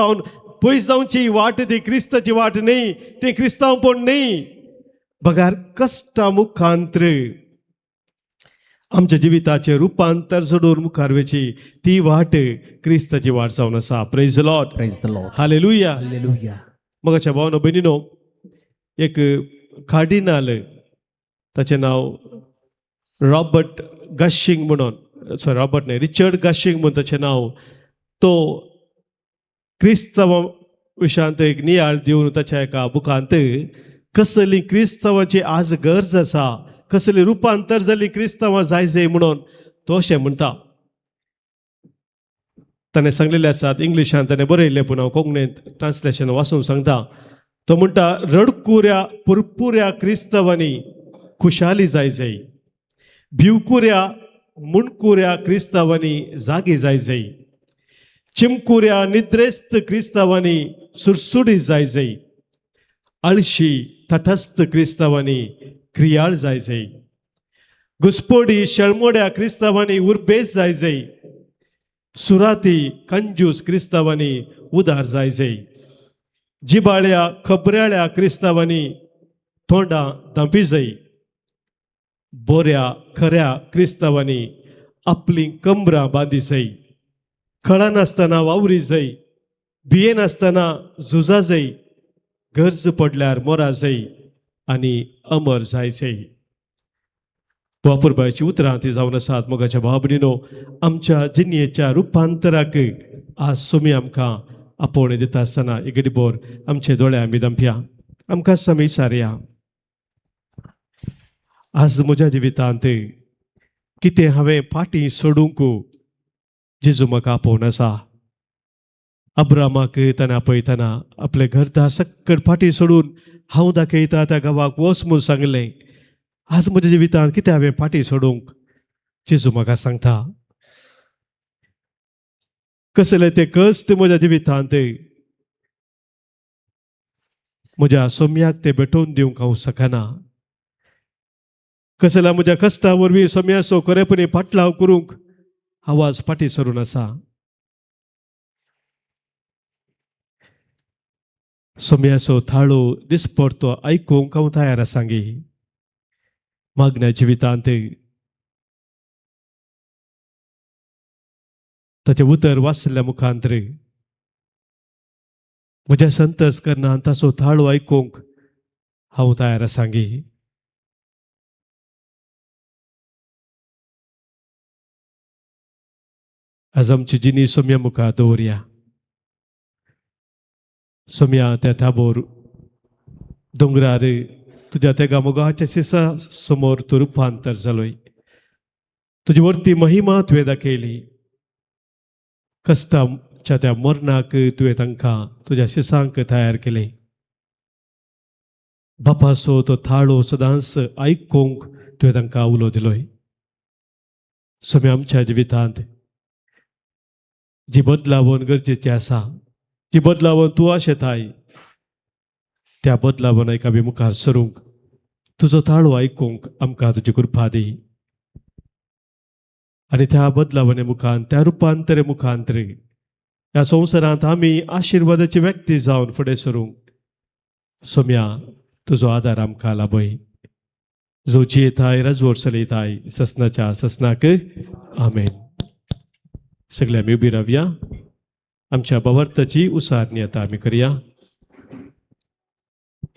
D: पयस जावची वाट ती क्रिस्ताची वाट न्ही, ती क्रिस्तांवपण न्ही, बगार कश्टा मुखांत्र आमच्या जिविताचें रुपांतर सोडून मुखार वयची ती वाट क्रिस्ताची वाट जावन आसा. Praise the Lord.
J: Praise the Lord.
D: Hallelujah.
J: Hallelujah.
D: मोगाच्या भावनो भयणीनो, एक कार्डिनाल, ताचें नांव रॉबर्ट गशिंग म्हणून, सॉरी रॉबर्ट न्हय, रिचर्ड गशिंग म्हणून ताचें नांव, तो क्रिस्तांव विशयांत एक नियाळ दिवन ताच्या एका बुकांत कसली क्रिस्तांवाची आज गरज आसा, कसली रुपांतर जाल्ली क्रिस्तांवां जाय जाय म्हणून तो अशें म्हणटा. ताणें सांगलेलें आसात इंग्लिशान ताणें बरयल्लें, पूण हांव कोंकणींत ट्रान्सलेशन वाचून सांगता. तो म्हणटा, रडकुऱ्या पुरपुऱ्या क्रिस्तांवांनी खुशाली जाय जाय, भिवकुऱ्या मुणकुऱ्या क्रिस्तांवांनी जागी जाय जाय, चिमकुऱ्या निद्रेस्त क्रिस्तांवांनी सुरसुडी जाय जाय, आळशी तटस्थ क्रिस्तांवांनी क्रियाळ जाय जाय, घुसपोडी शेळमोड्या क्रिस्तांवांनी उर्बेस जाय जाय, सुराती कंजूस क्रिस्तांवांनी उदार जाय जाय, जिबाळ्या खबऱ्याळ्या क्रिस्तांवांनी तोंडां धांपी जाय, बोऱ्या खऱ्या क्रिस्तांवांनी आपलीं कमरां बांदी जाय, खळानासतना वावरी जाय, भियेनासतना झुजा जाय, गरज पडल्यार मोरा जाय आनी अमर जाय जाय. वापुरबायची उतरां ती जावन आसात. मोगाच्या भाव भयणीनो, आमच्या जिणेच्या रुपांतराक आज सोमी आमकां आपोवणें दिता आसतना एक बोर आमचे दोळे आमी दमप्या, आमकां समी सारया. आज म्हज्या जिवितांत कितें हांवें फाटीं सोडूंक जेजू म्हाका आपोवन आसा. अब्रामाक ताणें आपयतना आपलें घरदार सक्कड फाटीं सोडून हांव दाखयता त्या गांवाक वच म्हूण सांगलें. आज म्हज्या जिवितांत कितें हांवें फाटीं सोडूंक जेजू म्हाका सांगता. कसले ते कश्ट म्हज्या जिवितांत म्हज्या सोम्याक ते भेटोवन दिवंक हांव शकना. कसल्या म्हज्या कश्टा वरवीं सोम्याचो खरेपणी फाटलाव करूंक आवाज फाटीं सरून आसा. सोम्याचो थाळो दिसपडतो आयकूंक हांव तयार आसांगी. मागण्या जिवितांत ताचें उतर वाचल्या मुखांतर म्हज्या संतस करना ताचो थाळो आयकूंक हांव तयार आसांगी. आज आमची जिणी सोम्या मुखार दवरया. सोम्या त्या ताबोर दोंगरार तुज्या तेगा मोगाच्या सिसा समोर तूं रुपांतर जालोय. तुजी वरती महिमा तुवें दाखयली. कश्टाच्या त्या मरणाक तुवें तांकां तुज्या शिसांक तयार केले. बापाचो तो थाळो सदांच आयकूंक तुवें तांकां उलो दिलोय. सोम्या आमच्या जिवितांत जी बदलावण गरजेची आसा, जी बदलावण तूं आशेताय, त्या बदलावण आमी मुखार सरूंक तुजो ताळो आयकूंक आमकां तुजी कृपा दी. आनी त्या बदलावणे मुखान, त्या रुपांतरे मुखांतरे ह्या संवसारांत आमी आशिर्वादाची व्यक्ती जावन फुडें सरूंक सोम्या तुजो आदार आमकां लाभय. जो जियेताय राजवट चलयताय ससनाच्या ससनाक आमेन. सगळे आमी उबी रावया. आमच्या भावार्थाची उसारणी आतां आमी करया.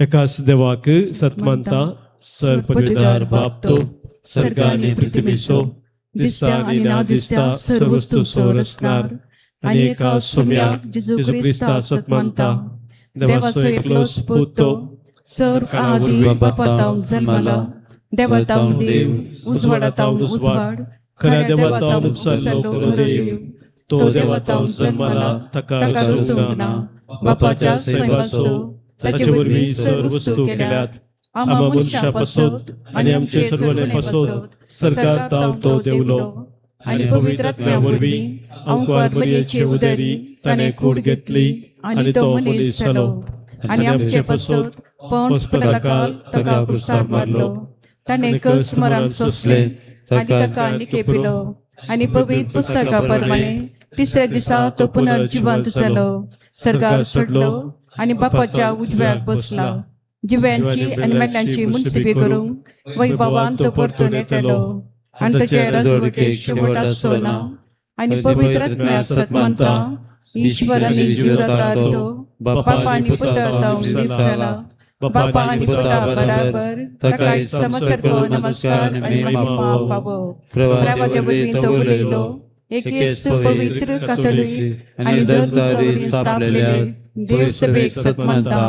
D: एकाच देवाक सतमानता सर्पविदार बाप तो सर्गानी पृथ्वीचो दिसता आनी ना दिसता सर्व वस्तूचो रचणार आनी एका सोम्याक जेजू क्रिस्ता सतमानता देवाचो एकलोच पूत तो सर्व आदी बापातावन जल्मला,
B: देवातावन देव, उजवाडातावन उजवाड,
D: खऱ्या देवातावन उपसल्लो खरो देव, तो देवातावन जन्मला, ताका रचूंक ना,
B: बापाच्या सैमाचो,
D: ताचे वरवीं सर्व वस्तू केल्यात, आमा मनशा पासत आनी आमचे सर्वने पासत सरकार तावन तो देवलो
B: आनी पवित्र आत्म्या वरवीं आमकां मरियेचे उदरी ताणें कूड घेतली आनी तो मनीस जालो आनी आमचे पासत पोंस पिलाताक ताका क्रुसार मारलो. ताणें कश्ट मरण सोंसलें आनी ताका निकेपिलो आनी पवित्र पुस्तका प्रमाणे तिसऱ्या दिसा तो पुनर्जिवंत जालो, सर्गार चडलो आनी बापाच्या उजव्याक बसला. जिव्यांची आनी मेल्ल्यांची मुनसिबी करूंक वैभवान तो परतून येतलो आनी ताचे राजवटीक शेवट आसचो ना. आनी पवित्र आत्म्याक सत मानता, ईश्वर आनी जिवदातार तो बापा आनी पुता जावन जाला, बापा आनी पुता बराबर ताका समसर्ग नमस्कार आनी महिमा फावो. प्रभाते वरवीं तो उलयलो, एकेच पवित्र कातोलीक आनी धर्मद्वारे स्थापलेल्या देवसभेक सत मानता,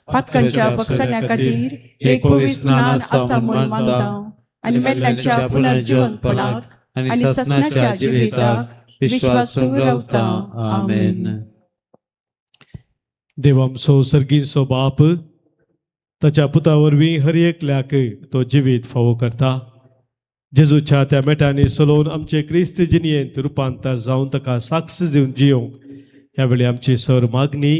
B: पातकांच्या बक्षण्या खातीर एक पवित्र स्नान आसा म्हूण मानता आनी मेल्ल्यांच्या पुनर्जीवनपणाक आनी ससनाच्या जिविताक विश्वास रावता.
C: आमेन.
D: देव आमचो सर्गीचो बाप ताच्या पुता वरवीं हर एकल्याक तो जिवीत फावो करता. जेजूच्या त्या मेटांनी सलोवन आमचे क्रिस्त जिणयेंत रुपांतर जावन ताका साक्ष दिवन जियोंक ह्या वेळी आमची सर मागणी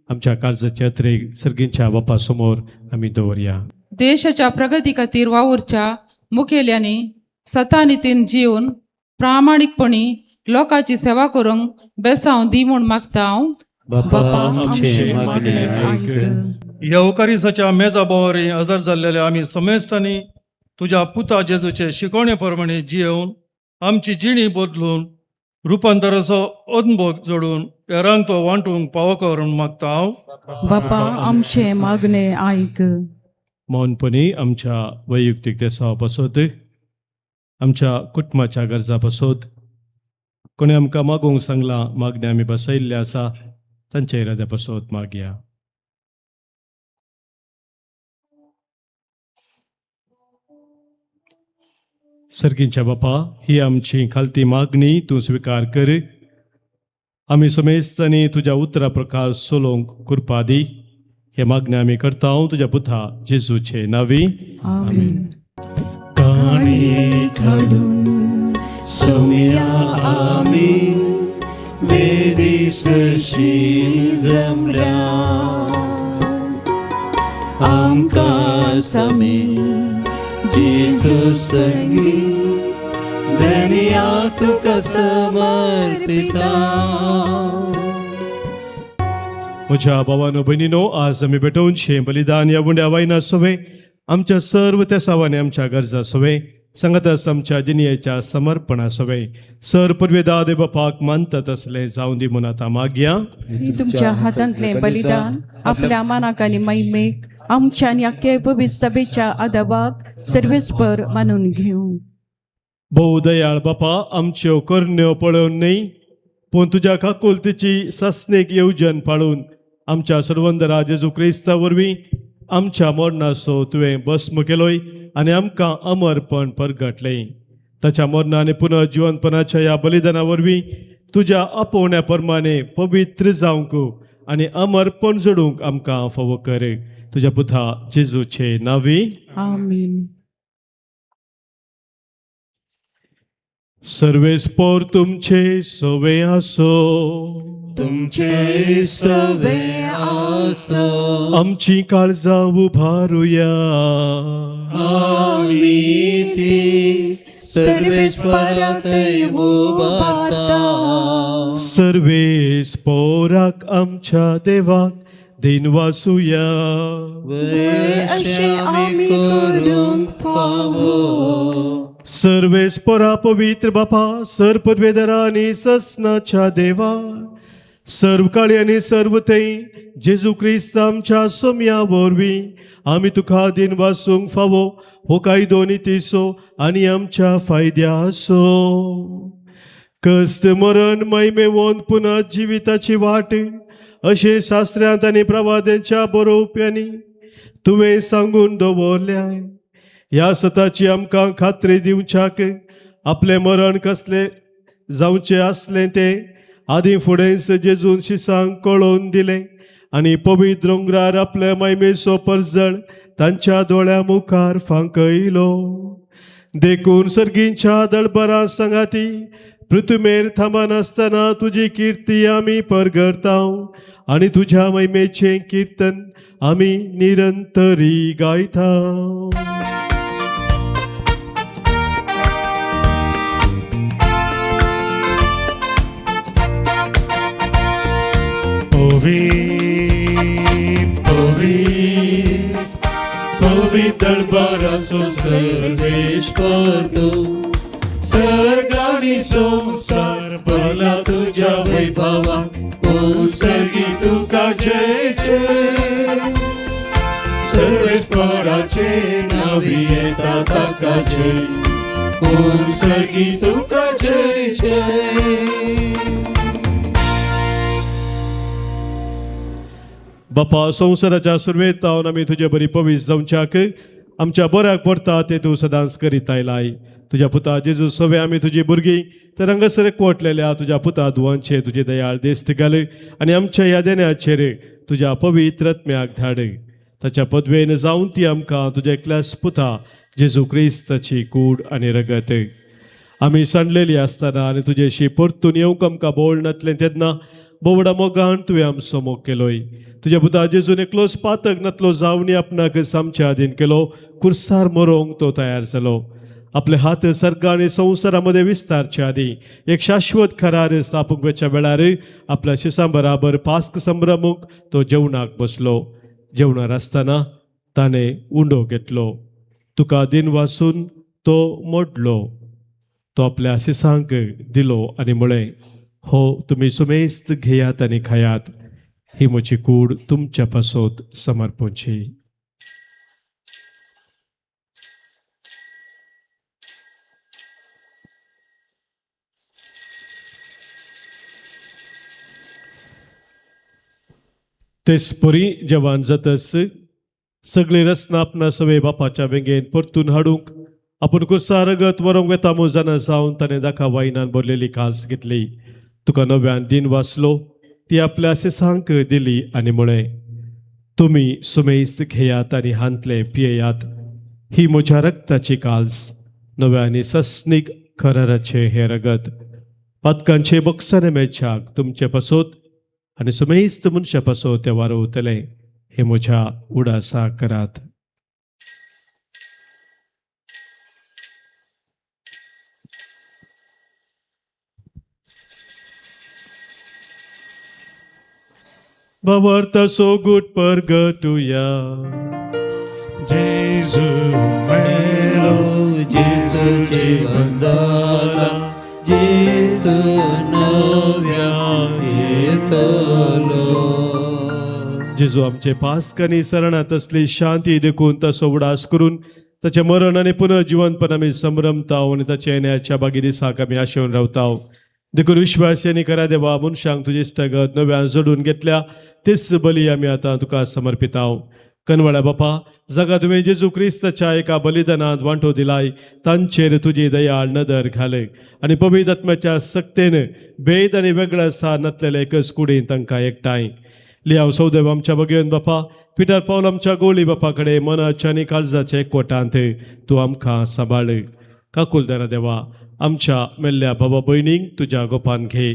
D: आमच्या काळजाचे अत्रेक सर्गींच्या बापा समोर आमी दवरया.
L: देशाच्या प्रगती खातीर वावुरच्या मुखेल्यांनी सतानितीन जिवन प्रामाणीकपणी लोकांची सेवा करूंक बेसांव दी म्हूण मागता हांव.
C: बापा आमचे मागणे आयक.
M: येवकारिसाच्या मेजा बोवारी हजर जाल्लेल्या आमी समेस्तांनी तुज्या पुता जेजूचे शिकवणे प्रमाणे जियेवन आमची जिणी बदलून रुपांतराचो अनुभव जोडून हेरांक तो वांटूंक पावो करून मागता हांव.
B: बापा आमचे मागणे आयक.
D: मौनपणी आमच्या वैयक्तीक देसावा पासत, आमच्या कुटुंबाच्या गरजा पासत, कोणी आमकां मागूंक सांगलां मागणें आमी बसयल्लें आसा तांच्या इराद्या पासत मागया. सर्गींच्या बापा, ही आमची खालती मागणी तूं स्विकार कर. आमी समेस्तांनी तुज्या उतरा प्रकार सोलोवंक कृपा दी. हे मागणें आमी करता तुज्या पुता जेजूचे नावी.
B: आमेन. काणी काडून
C: सोम्या आमी वेदी सशी जमल्या, आमकां समी जेजू संगी धन्या तुका समर्पिता.
D: म्हज्या भावानो भयणीनो, आज आमी भेटोवचें बलिदान ह्या उंड्या वायना सोवे आमच्या सर्व तेसावांनी आमच्या गरजा सोवे सांगातास आमच्या जिणयेच्या समर्पणा सोवे सर पुर्वेदा देव बापाक मानतात असलें जावं दी म्हूण आतां मागया.
B: तुमच्या हातांतलें बलिदान आपल्या मानाक आनी महिमेक आमच्या आनी आख्या पवित्र सभेच्या आदाबाक सर्वेस्पर मानून घेवं.
D: भोव दयाळ बापा, आमच्यो करण्यो पळोवन न्हय पूण तुज्या काकुलतीची सासणीक येवजण पाळून आमच्या सर्वंदरा जेजू क्रिस्ता वरवीं आमच्या मरणाचो तुवें भस्म केलोय आनी आमकां अमरपण परगटलें. ताच्या मरणा आनी पुनर्जिवनपणाच्या ह्या बलिदाना वरवीं तुज्या आपोवण्या प्रमाणे पवित्र जावंक आनी अमरपण जोडूंक आमकां फावो कर. तुज्या पुता जेजूचे नावी.
B: आमेन.
D: सर्वेस्पोर तुमचे सवे आसो.
C: तुमचे सवे आसो.
D: आमची काळजां उभारुया.
C: आमी ती सर्वेस्पराक उबारता.
D: सर्वेस्पोराक आमच्या देवाक दिन वासुया.
B: अशें आमी करूंक फावो.
D: सर्वेस्पोरा पवित्र बापा, सर पदवेदरा आनी ससनाच्या देवा, सर्व काळी आनी सर्व थंय जेजू क्रिस्त आमच्या सोम्या वरवीं आमी तुका दिन वासूंक फावो हो कायदो नितीचो आनी आमच्या फायद्याचो. कश्ट मरण महिमेवंत पुनः जिविताची वाट अशें शास्त्र्यांत आनी प्रवाद्यांच्या बरोवप्यांनी तुवें सांगून दवरल्याय. ह्या सताची आमकां खात्री दिवच्याक आपलें मरण कसलें जावचें आसलें तें आदीं फुडेंच जेजून शिसांक कळोवन दिलें आनी पवित्र दोंगरार आपले मैमेचो परजळ तांच्या दोळ्या मुखार फांकयलो. देखून सर्गींच्या दळबरां सांगाती पृथुमेर थांबनासतना तुजी किर्ती आमी परगरताव आनी तुज्या महिमेचें किर्तन आमी निरंतरी गायता.
C: पवित्र दळबराचो सर्वेस्पर सर्ग आनी संवसार भरला तुज्या वैभवान, ओ सर्गी तुका जय जय. सर्वेस्पराचे नांवी येता ताका जय, ओ सर्गी तुका जय जय.
D: बापा, संवसाराच्या सुरवेत तावन आमी तुजे बरी पवीस जावच्याक आमच्या बऱ्याक पडटा ते तूं सदांच करीत आयलाय. तुज्या पुता जेजू सवे आमी तुजी भुरगीं तर हांगासर एकवटलेल्या तुज्या पुता दुवांचे तुजे दयाळ देस्त घाल आनी आमच्या ह्या देण्याचेर तुज्या पवित्र आत्म्याक धाड. ताच्या पदवेन जावन ती आमकां तुज्या एकल्याच पुता जेजू क्रिस्ताची कूड आनी रगत आमी सांडलेली आसतना आनी तुजेशी परतून येवंक आमकां बोळ नातलें तेन्ना बोवडा मोगान तुवें आमचो मोग केलोय. तुज्या पुता जेजून एकलोच पातक नातलो जावनी आपणाक आमच्या आदीन केलो, कुर्सार मरोंक तो तयार जालो. आपले हात सर्ग आनी संवसारा मदें विस्तारचे आदीं एक शाश्वत करार स्थापूंक वेच्या वेळार आपल्या शिसां बराबर पास्क संभ्रमूंक तो जेवणाक बसलो. जेवणार आसतना ताणें उंडो घेतलो, तुका दिन वासून तो मोडलो, तो आपल्या शिसांक दिलो आनी म्हळें, हो तुमी सुमेस्त घेयात आनी खायात, ही म्हजी कूड तुमच्या पासत समर्पणची. तेच परी जेवण जातच सगळी रचना आपणा सवे बापाच्या वेंगेन परतून हाडूंक आपूण कुर्सा रगत वरोंक वेता म्हूण जाणा जावन ताणें दाखा वायनान भरलेली काल्स घेतली, तुका नव्यान दिन वाचलो, ती आपल्या शिसांक दिली आनी म्हळें, तुमी सुमेस्त घेयात आनी हांतलें पियेयात, ही म्हज्या रक्ताची काल्स, नव्या आनी सस्नीक कराराचें हें रगत पातकांचे बक्षाने मेळच्याक तुमचे पासत आनी सुमेस्त मनशा पासत तें वारवतलें, हें म्हज्या उडासा करात. भावार्थ सोगूट परगटुया.
I: जेजू मेलो,
C: जेजू जिवन जाला, जेजू नव्यान येतलो.
D: जेजू आमचे पास्क आनी सरणात असली शांती देखून ताचो उडास करून ताचें मरण आनी पुनर्जिवनपण आमी संभ्रमताव आनी ताच्या येण्याच्या बागी दिसाक आमी आशेवन रावताव. देखून विश्वास आनी करा देवा मनशांक तुजी इश्टागत नव्यान जोडून घेतल्या तेच बली आमी आतां तुका समर्पिताव. कनवळ्या बापा, जगा तुवें जेजू क्रिस्ताच्या एका बलिदानांत वांटो दिलाय तांचेर तुजी दयाळ नदर घाले आनी पवित्र आत्म्याच्या सक्तेन भेद आनी वेगळ्या सार नातलेले एकच कुडीन तांकां एकठांय. लियाव सौदेव आमच्या बगेवन बापा, पिटर पावल आमच्या गोळी बापा कडेन मनाच्या आनी काळजाच्या एकवटांत तूं आमकां सांबाळ. काकुलदारा देवा, आमच्या मेल्ल्या बाबा भयणींक तुज्या गोपान घे,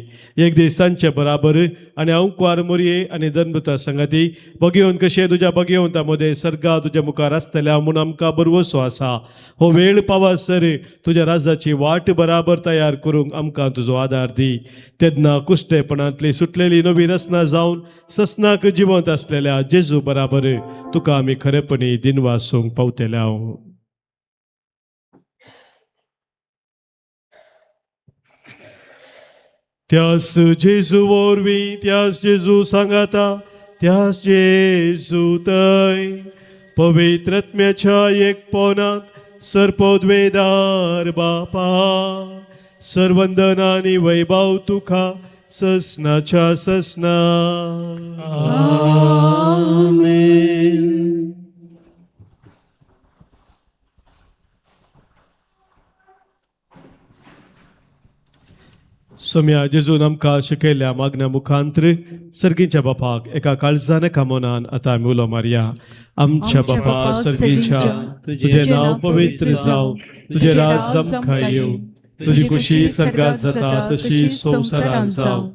D: एक दीस तांचे बराबर आनी हांव कुवार मोरये आनी दनभुता संगाती बगेवन कशें तुज्या बगेवंता मदें सर्गा तुज्या मुखार आसतल्या म्हूण आमकां बरवसो आसा. हो वेळ पावासर तुज्या राजाची वाट बराबर तयार करूंक आमकां तुजो आदार दी. तेन्ना कुश्टेपणांतली सुटलेली नवी रचना जावन ससनाक जिवंत आसलेल्या जेजू बराबर तुका आमी खरेपणी दिनवासूंक पावतल्या. त्यास जेजू वरवीं, त्यास जेजू सांगाता, त्यास जेजू थंय पवित्र आत्म्याच्या एकपणांत सर्पोद्वेदार बापा, सर्वंदन आनी वैभव तुका ससनाच्या ससना.
C: आमेन.
D: सोम्या जेजून आमकां शिकयल्ल्या मागण्या मुखांत्र सर्गीच्या बापाक एका काळजान एका मनान आतां आमी उलो मारया. आमच्या बापा सर्गीच्या, तुजें नांव पवित्र जावं, तुजें राज आमकां येवं, तुजी खुशी सर्गात जाता तशी संवसारांत जावं.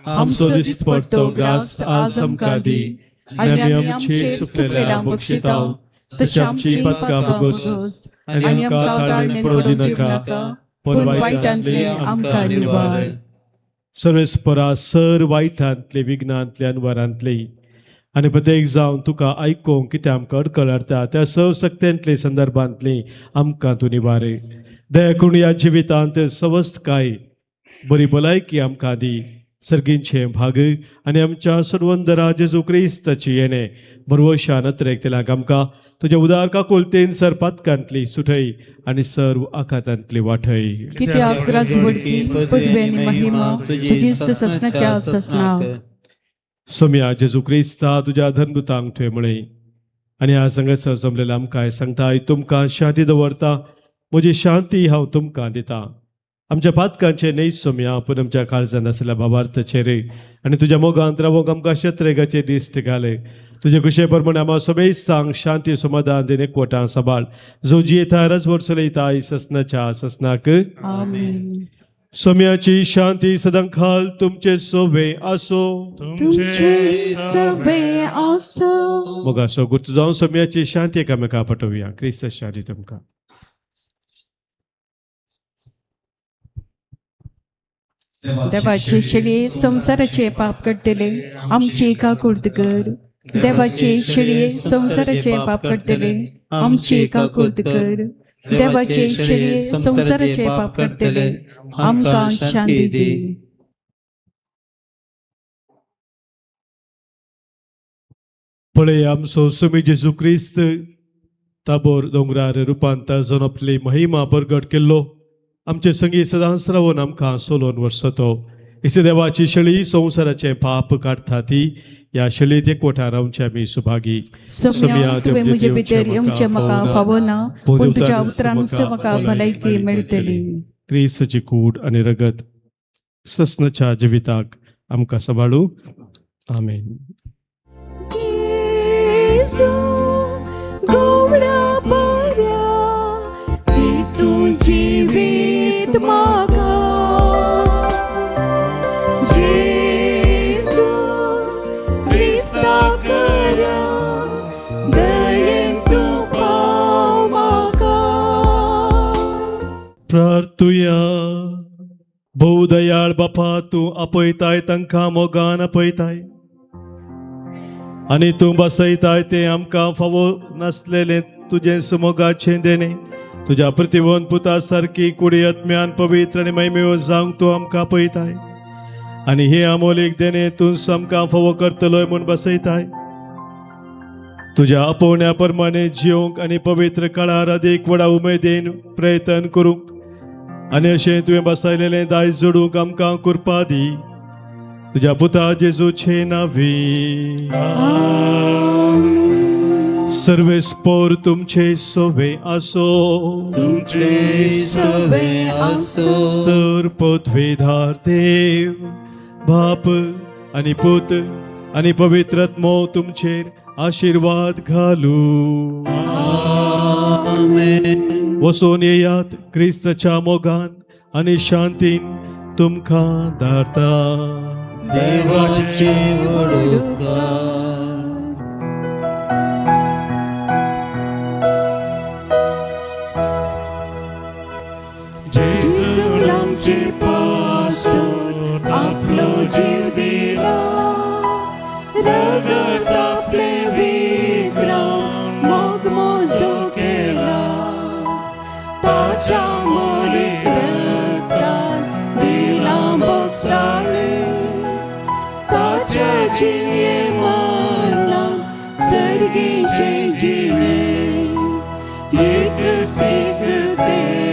D: आमचो दिसपडतो ग्रास आज आमकां दी आनी आमी आमचे चुकलेल्या बक्षिता तशी आमची पदकां भोगोस आनी आमकां ताळणेन पडूं दिनाका, पूण वायटांतली आमकां निवार. सर्वेस्परा सर वायटांतली विघ्नांतली अनवरांतली आनी प्रत्येक जावन तुका आयकूंक कितें आमकां अडकळ हाडटा त्या सव सक्त्यांतली संदर्भांतली आमकां तूं निवारे. दया करून ह्या जिवितांत सवस्तकाय बरी भलायकी आमकां दी. सर्गींचे भाग आनी आमच्या सर्वंदरा जेजू क्रिस्ताची येणे बरवशान अत्रेक तेलाक आमकां तुज्या उदार काकुलतेन सर पातकांतली सुठय आनी सर्व आखातांतली वाठय.
B: कित्याक राजवडकी पदवी आनी महिमा तुजी ससनाच्या ससनाक.
D: सोम्या जेजू क्रिस्ता तुज्या धर्मदूतांक तुवें म्हळें आनी आज हांगासर जमलेल्या आमकां सांगता, तुमकां शांती दवरता, म्हजी शांती हांव तुमकां दिता. आमच्या पातकांचे न्हय सोम्या, पूण आमच्या काळजान आशिल्ल्या भावार्थाचेर आनी तुज्या मोगांत रावोंक आमकां शत्रेगाचे दिश्ट घाले. तुजे खुशे प्रमाणे आमा समेस्तांक शांती समाधान दिन एकवटां सबाळ जो जियेता रजवड चलयता ससनाच्या ससनाक.
B: आमेन.
D: सोम्याची शांती सदांकाल तुमचे सोबे आसो.
B: तुमचे सोबे आसो.
D: मोगाचो गुर्त जावन सोम्याची शांती एकामेका पटोवया. क्रिस्त शांती तुमकां.
B: देवाचे शेळये संवसाराचे पाप काडटले आमची काकुळट कर. देवाचे शेळये संवसाराचे पाप काडटले आमची काकुळट कर. देवाचे शेळये संवसाराचे पाप काडटले आमकां शांती दी.
D: पळय आमचो सुमी जेजू क्रिस्त ताबोर दोंगरार रुपांतर जावन आपली महिमा बरगट केल्लो आमचे संगी सदांच रावन आमकां सोलोवन वर्सतो. इसे देवाची शेळी संवसाराचें पाप काडटा ती ह्या शेळीत एकवटा रावचे आमी सुभागी.
B: सोम्या तुवें म्हजे भितर येवचें म्हाका फावना, पूण तुज्या उतरान म्हाका भलायकी मेळटली.
D: क्रिस्ताची कूड आनी रगत ससनाच्या जिविताक आमकां सांबाळू. आमेन. प्रार्थुया. भोव दयाळ बापा, तूं आपयताय तांकां मोगान आपयताय आनी तूं बसयताय तें आमकां फावो नासलेलें तुजें सुमोगाचें देणें. तुज्या प्रतिवन पुता सारकी कुडी आत्म्यान पवित्र आनी महिमेव जावंक तूं आमकां आपयताय आनी हें अमोलीक देणें तूं आमकां फावो करतलोय म्हूण बसयताय. तुज्या आपोवण्या प्रमाणे जिवंक आनी पवित्र काळार अदीक व्हडा उमेदीन प्रयत्न करूंक आनी अशें तुवें बसयलेलें दायज जोडूंक आमकां कृपा दी. तुज्या पुता जेजूचे नांवी. सर्वेस्पोर तुमचे सोवे आसो.
C: तुमचे सोवे आसो.
D: सर पृथ्वीधार देव बाप आनी पूत आनी पवित्र आत्मो तुमचेर आशिर्वाद घालू.
C: आमेन.
D: वचून येयात क्रिस्ताच्या मोगान आनी शांतीन तुमकां धाडता.
C: देवाचे उपकार.
B: जेजून आमचे पासून आपलो जीव दिला, रगत आपले विकला, मोग मोजो केला, ताच्या मोलीक रगतान दिला भोगसाणे, ताच्या जिणे मरणान सर्गीचे जिणे, एक एक देव.